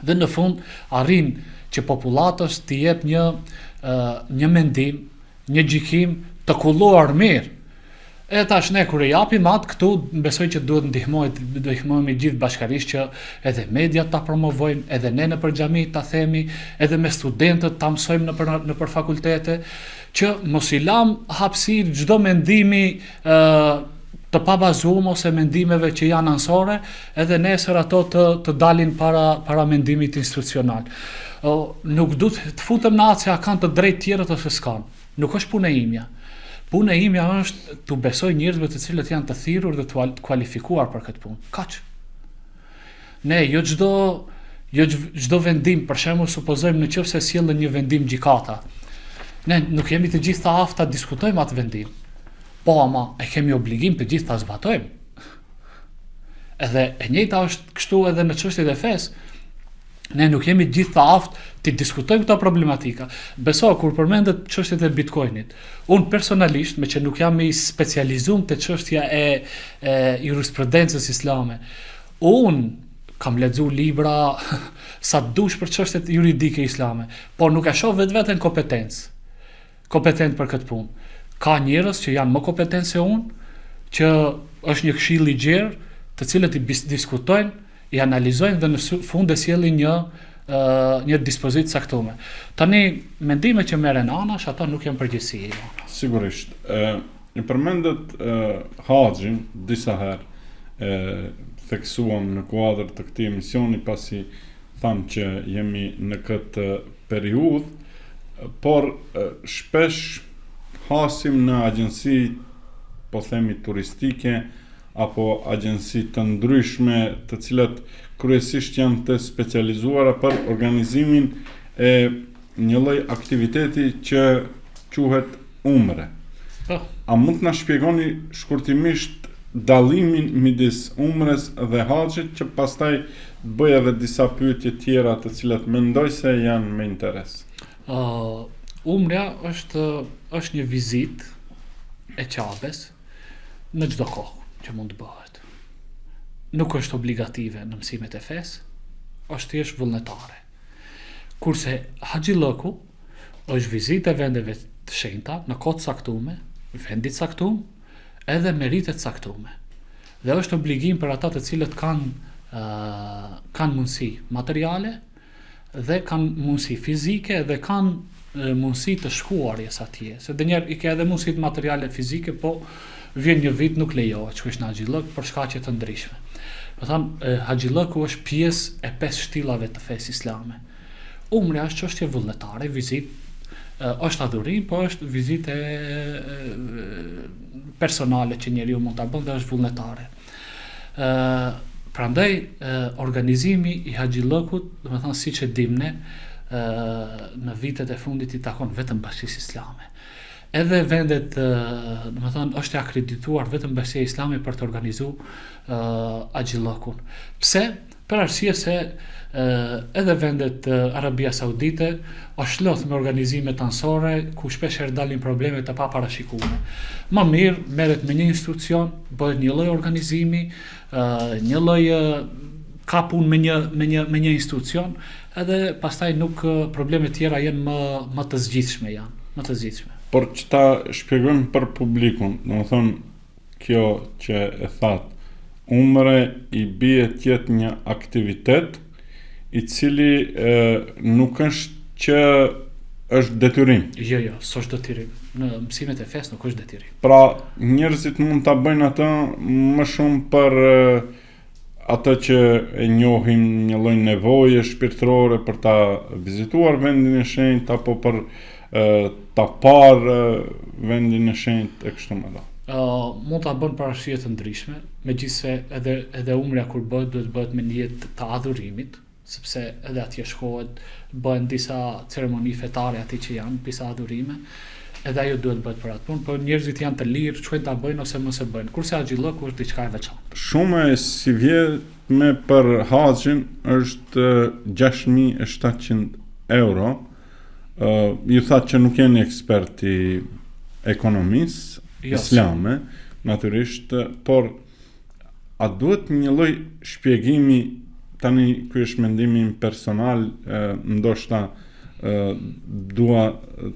Dhe në fund arrin që popullatës t'i jep një një mendim, një gjykim të kulluar mirë E tash ne kur e japim atë këtu, besoj që duhet ndihmohet, ndihmohemi gjithë bashkarisht që edhe mediat ta promovojnë, edhe ne nëpër xhami ta themi, edhe me studentët ta mësojmë nëpër nëpër fakultete, që mos i lam hapësirë çdo mendimi ë. të pabazume ose mendimeve që janë anësore, edhe nesër ato të të dalin para para mendimit institucional. O, nuk du të futem në atë se a kanë të drejtë tjerët ose s'kanë. Nuk është puna imja. Puna imja është t'u besoj njerëzve të cilët janë të thirrur dhe të kualifikuar për këtë punë. Kaq. Ne jo çdo jo çdo vendim, për shembull, supozojmë në qoftë se sjellën një vendim gjykata. Ne nuk jemi të gjithë të aftë ta diskutojmë atë vendim. Po ama e kemi obligim të gjithë ta zbatojmë. Edhe e njëjta është kështu edhe në çështjet e fesë. Ne nuk jemi të gjithë të aftë të diskutojmë këto problematika. Beso kur përmendet çështjet e Bitcoinit, unë personalisht, meqë nuk jam i specializuar te çështja e e jurisprudencës islame, unë kam lexu libra sa të dush për çështjet juridike islame, por nuk e shoh vetveten kompetencë. Kompetent për këtë punë. Ka njerëz që janë më kompetent se unë, që është një këshill i gjerë, të cilët i diskutojnë, i analizojnë dhe në fund e sjellin një një dispozitë caktume. Tani mendimet që merren anash, ato nuk janë përgjegjësi e jona. Sigurisht. Ë e përmendët haxhin disa herë e theksuam në kuadër të këtij emisioni pasi thamë që jemi në këtë periudhë, por shpesh hasim në agjenci po themi turistike apo agjenci të ndryshme të cilat kryesisht janë të specializuara për organizimin e një lloj aktiviteti që quhet umre. Po. A mund të na shpjegoni shkurtimisht dallimin midis umres dhe haxhit që pastaj të bëj edhe disa pyetje tjera të cilat mendoj se janë me interes. Uh, umrja është është një vizitë e Qabes në çdo kohë që mund të bëhet. Nuk është obligative në mësimet e fesë, është thjesht vullnetare. Kurse haxhillëku është vizitë e vendeve të shenjta në kohë të caktume, vendi të caktum, edhe me rite të caktume. Dhe është obligim për ata të cilët kanë uh, kanë mundësi materiale dhe kanë mundësi fizike dhe kanë mundësi të shkuarjes atje. Se ndonjëherë i ke edhe mundësitë materiale fizike, po vjen një vit nuk lejohet, shkosh në haxhillëk për shkaqe të ndryshme. Do thonë, haxhillëku është pjesë e pesë shtyllave të fesë islame. Umrja është çështje vullnetare, vizitë është adhurim, po është vizitë personale që njeriu mund ta bën dhe është vullnetare. Ë prandaj organizimi i haxhillëkut, domethënë siç e dimë ne, ë në vitet e fundit i takon vetëm Bashkësisë Islame. Edhe vendet, domethënë është e akredituar vetëm Bashkësia Islame për të organizuar haxhillëkun. Pse? Për arsye se edhe vendet Arabia Saudite është lodh me organizimet anësore ku shpesh herë dalin probleme të paparashikuara. Më mirë merret me një institucion, bëhet një lloj organizimi, një lloj ka punë me një me një me një institucion, edhe pastaj nuk problemet tjera janë më më të zgjidhshme janë, më të zgjidhshme. Por që ta shpjegojmë për publikun, domethënë Kjo që e thatë, umre i bie të jetë një aktivitet i cili e, nuk është që është detyrim. Jo, jo, s'është detyrim. Në mësimet e fesë nuk është detyrim. Pra, njerëzit mund ta bëjnë atë më shumë për atë që e njohim një lloj nevoje shpirtërore për ta vizituar vendin e shenjtë apo për e, ta parë vendin e shenjtë e kështu me radhë. Uh, mund ta bën për arsye të ndryshme, megjithëse edhe edhe umrja kur bëhet duhet të bëhet me nijet të adhurimit, sepse edhe atje shkohet, bëhen disa ceremoni fetare aty që janë, disa adhurime, edhe ajo duhet bëhet për atë punë, por njerëzit janë të lirë, shkojnë ta bëjnë ose mos e bëjnë. Kurse haxhillëku është diçka e veçantë. Shuma e sivjetme për haxhin është 6700 euro. Uh, ju thatë që nuk jeni ekspert i ekonomisë jo, islame, natyrisht, por A duhet një lloj shpjegimi tani ky është mendimi im personal, e, ndoshta e, dua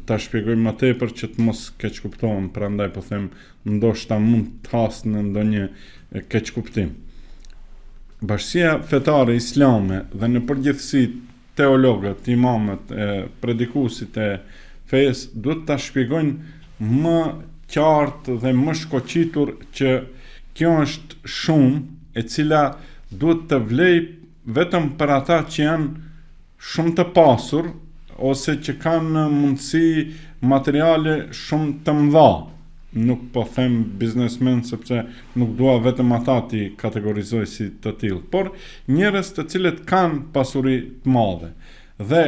ta shpjegoj më tepër që të mos keqkuptohem, prandaj po them ndoshta mund të has në ndonjë keqkuptim. Bashkësia fetare islame dhe në përgjithësi teologët, imamët, e predikuesit e fesë duhet ta shpjegojnë më qartë dhe më shkoqitur që Kjo është shumë e cila duhet të vlejë vetëm për ata që janë shumë të pasur ose që kanë mundësi materiale shumë të mëdha. Nuk po them biznesmen sepse nuk dua vetëm ata t'i kategorizoj si të tillë, por njerëz të cilët kanë pasuri të madhe. Dhe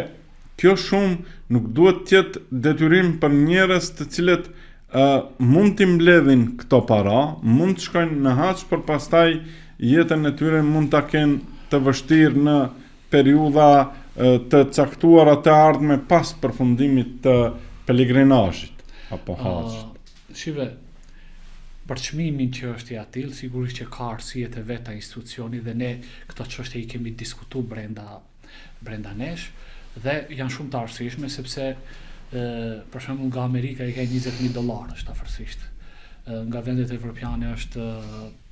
kjo shumë nuk duhet të jetë detyrim për njerëz të cilët ë mund t'i mbledhin këto para, mund të shkojnë në haxh, por pastaj jetën e tyre mund ta kenë të vështirë në periudha të caktuara të ardhme pas përfundimit të pelegrinazhit apo haxhit. Uh, shive, për çmimin që është i atillë, sigurisht që ka arsyet e veta institucioni dhe ne këto çështje i kemi diskutu brenda brenda nesh dhe janë shumë të arsyeshme sepse ë për shembull nga Amerika i ke 20000 dollarë është afërsisht. Nga vendet evropiane është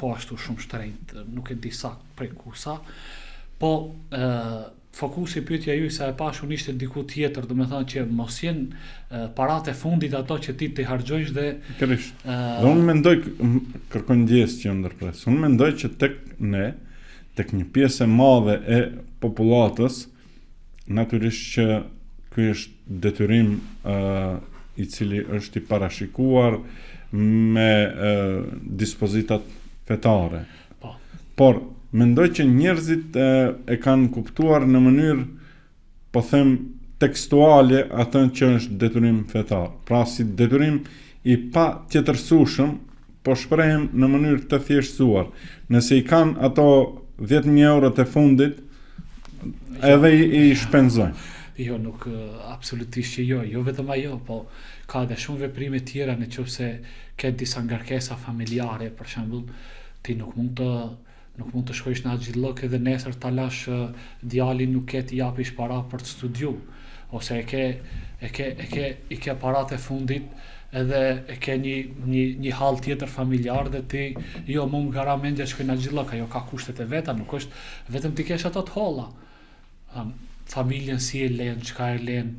po ashtu shumë shtrenjtë, nuk e di saktë prej ku sa. Po ë fokusi pyetja juaj sa e pash unë ishte diku tjetër, domethënë që mos jenë paratë e fundit ato që ti t'i harxhojsh dhe Pikërisht. Dhe unë mendoj kërkoj ndjesë që ju ndërpres. Unë mendoj që tek ne tek një pjesë e madhe e popullatës, natyrisht që ky është detyrim uh, i cili është i parashikuar me uh, dispozitat fetare. Po. Por mendoj që njerëzit e, e kanë kuptuar në mënyrë po them tekstuale atë që është detyrim fetar. Pra si detyrim i patjetërsueshëm, po shprehem në mënyrë të thjeshtësuar. Nëse i kanë ato 10.000 eurot e fundit, edhe i, i shpenzojnë. Jo, nuk, absolutisht që jo, jo vetëm ajo, po ka edhe shumë veprime tjera në qoftë se ke disa ngarkesa familjare, për shembull, ti nuk mund të Nuk mund të shkojsh në haxhillëk edhe nesër ta lash djalin nuk ke t'i japish para për të studiu ose e ke e ke e ke i ke paratë e fundit edhe e ke një një një hall tjetër familjar dhe ti jo mu më ka ra mendja të shkoj në haxhillëk ajo ka kushtet e veta nuk është vetëm t'i kesh ato të holla familjen si e len, çka e len,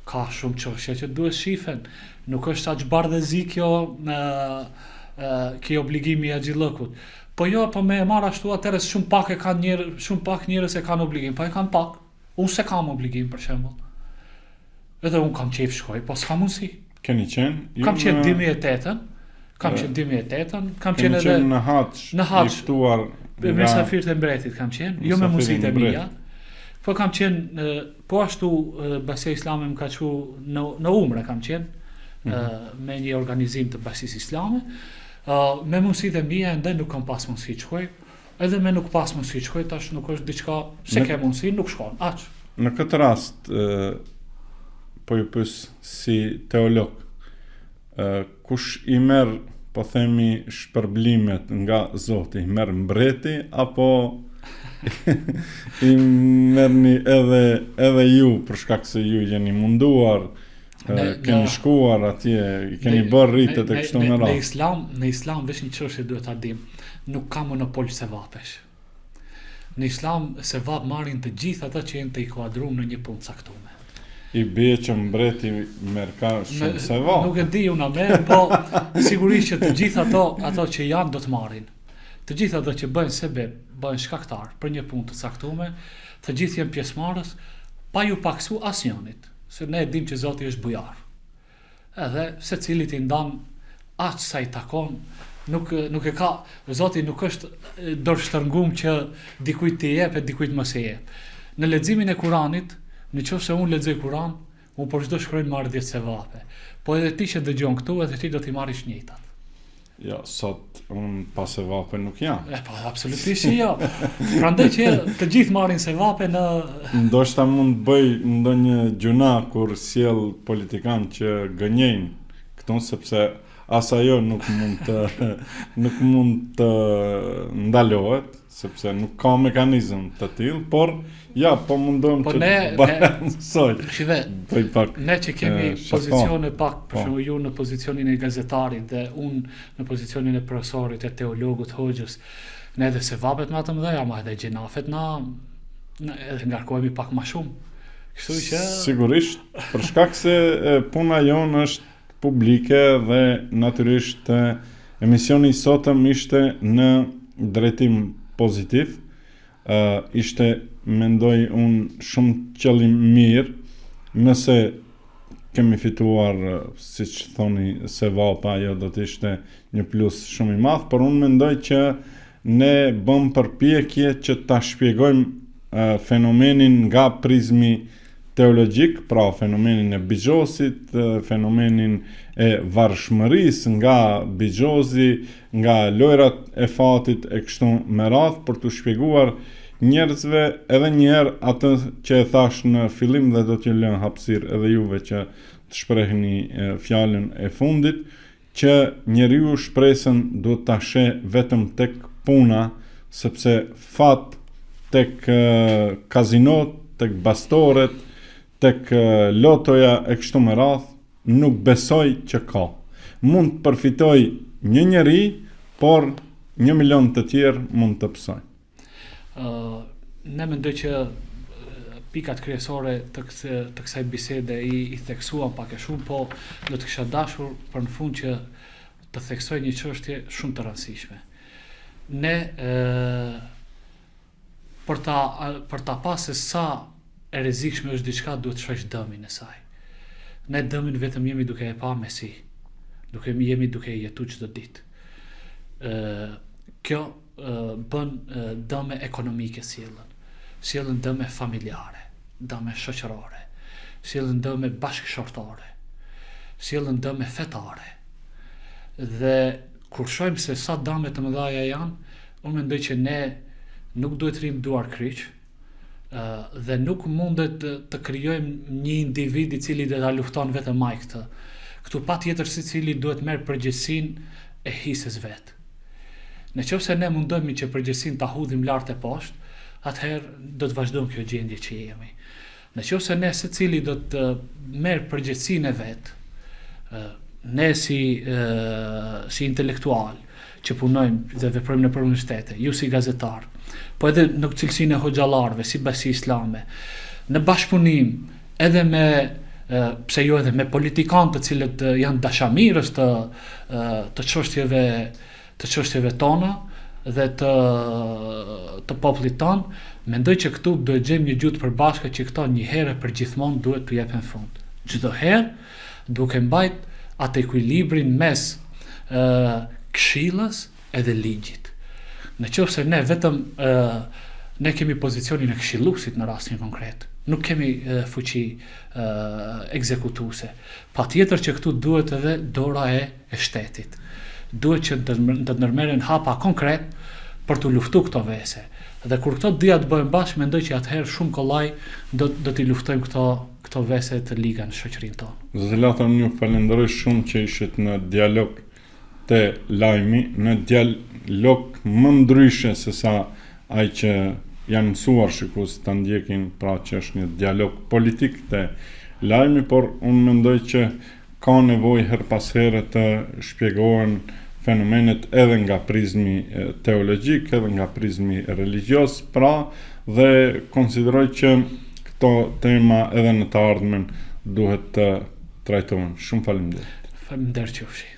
ka shumë çështje që duhet shifen. Nuk është aq bardhë e zi kjo në kjo obligimi i haxhillëkut. Po jo, po me e marr ashtu atëherë shumë pak e kanë njerë, shumë pak njerëz e kanë obligim, po e kanë pak. Unë s'e kam obligim për shembull. Edhe unë kam qejf shkoj, po s'kam mundësi. Keni qenë? Kam qenë 2008-ën, kam qenë 2008-ën, kam qenë edhe në haxh, në haxh, i ftuar nga mysafirët e mbretit kam qenë, jo me mundësitë e mia. Po kam qenë po ashtu Bashkësia Islame më ka çu në në Umre kam qenë mm -hmm. me një organizim të Bashkësisë Islame. Me mundësitë e mia ende nuk kam pas mundësi të shkoj. Edhe me nuk pas mundësi të shkoj, tash nuk është diçka, s'e ke mundësi, nuk shkon, aq. Në këtë rast, po ju pys si teolog, kush i merr, po themi, shpërblimet nga Zoti, i merr mbreti, apo i merrni edhe, edhe ju, për shkak se ju jeni munduar, në, keni shkuar atje, i keni bërë ritet e kështu me radhë. Në islam, në islam veç një çështje duhet ta dim, nuk ka monopol sevapesh. Në islam sevap marrin të gjithë ata që janë të inkuadruar në një punë të caktuar. I bie që mbreti merr ka shumë sevap. Nuk e di unë a merr, po sigurisht që të gjithë ato ato që janë do të marrin. Të gjithë ato që bëjnë sebep, bëhen shkaktar për një punë të caktuar, të gjithë janë pjesëmarrës pa ju paksu asnjënit. Se ne e dimë që Zoti është bujar. Edhe secilit i ndan aq sa i takon, nuk nuk e ka Zoti nuk është dorështrëngum që dikujt t'i jep e dikujt mos i jep. Në leximin e Kuranit, në qoftë se unë lexoj Kuran, unë për çdo shkronjë marr 10 sevape. Po edhe ti që dëgjon këtu, edhe ti do t'i marrish njëjtat. Jo, sot unë pa sevape nuk jam. E, po, absolutisht që jo. Prandaj që të gjithë marrin sevape në... Ndoshta mund të bëj ndonjë gjynah kur sjell politikan që gënjejnë këtu, sepse as ajo nuk mund të, nuk mund të ndalohet sepse nuk ka mekanizëm të tillë, por ja, po mundohem po që ne, të balansoj. Shive, bëj pak. Ne që kemi e, pozicione pak, për po. shembull ju në pozicionin e gazetarit dhe unë në pozicionin e profesorit, e teologut, hoxhës, ne edhe sevapet më të mëdha, ama edhe gjynafet na, na edhe ngarkohemi pak më shumë. Kështu që sigurisht, për shkak se puna jonë është publike dhe natyrisht e Emisioni i sotëm ishte në drejtim pozitiv, uh, ishte mendoj unë shumë qëllimmirë, nëse kemi fituar, siç thoni, sevapa, ajo do të ishte një plus shumë i madh, por unë mendoj që ne bëmë përpjekje që ta shpjegojmë uh, fenomenin nga prizmi teologjik, pra fenomenin e bixhozit, fenomenin e varshmërisë nga bixhozi, nga lojrat e fatit e kështu me radhë për t'u shpjeguar njerëzve edhe një herë atë që e thashë në fillim dhe do t'ju lë hapësirë edhe juve që të shprehni fjalën e fundit, që njeriu shpresën duhet ta sheh vetëm tek puna, sepse fat tek kazinot, tek bastoret, tek lotoja e kështu me radhë, nuk besoj që ka. Mund të përfitojë një njeri, por një milion të tjerë mund të pësojnë. Ë ne mendoj që pikat kryesore të kësaj, të kësaj bisede i, i theksuam pak e shumë, po do të kisha dashur për në fund që të theksoj një çështje shumë të rëndësishme. Ne ë për ta për ta pa se sa e rrezikshme është diçka duhet të shohësh dëmin e saj. Ne dëmin vetëm jemi duke e pa me sy, duke jemi duke e jetu çdo ditë. Ë kjo bën dëme ekonomike sjellën, sjellën dëme familjare, dëme shoqërore, sjellën dëme bashkëshortore, sjellën dëme fetare. Dhe kur shohim se sa dëme të mëdha janë, unë mendoj që ne nuk duhet të rrimë duarkryq, dhe nuk mundet të, të krijojmë një individ i cili do ta lufton vetëm ai këtë. Këtu patjetër secili duhet merr përgjegjësinë e hises vet. Në qoftë se ne mundohemi që përgjegjësinë ta hudhim lart e poshtë, atëherë do të vazhdojmë kjo gjendje që jemi. Në qoftë se ne secili do të merr përgjegjësinë e vet, ne si si intelektual që punojmë dhe veprojmë nëpër universitete, ju si gazetar, po edhe në cilësinë e hoxhallarëve, si bashkësi islame, në bashkëpunim edhe me pse jo edhe me politikanë të cilët janë dashamirës të të çështjeve të çështjeve tona dhe të të popullit tonë, mendoj që këtu duhet gjejmë një gjuhë të përbashkët që këto një herë e përgjithmonë duhet t'u jepen fund. Çdo herë duke mbajt atë ekuilibrin mes ë këshillës edhe ligjit. Në qoftë se ne vetëm ë ne kemi pozicionin e këshilluesit në rastin konkret, nuk kemi e, fuqi e, ekzekutuese. Patjetër që këtu duhet edhe dora e e shtetit. Duhet që të, të ndërmerren hapa konkret për të luftu këto vese. Dhe kur këto dyja të bëhen bashkë, mendoj që atëherë shumë kollaj do do t'i luftojmë këto këto vese të liga në shoqërinë tonë. Zoti Lata, unë ju falenderoj shumë që ishit në dialog te lajmi, në dialog më ndryshe se sa ai që janë mësuar shikuesit ta ndjekin, pra që është një dialog politik te lajmi, por unë mendoj që Ka nevojë herë pas here të shpjegohen fenomenet edhe nga prizmi teologjik, edhe nga prizmi religjioz, pra dhe konsideroj që këto tema edhe në të ardhmen duhet të trajtohen. Shumë faleminderit. Faleminderit qofshi.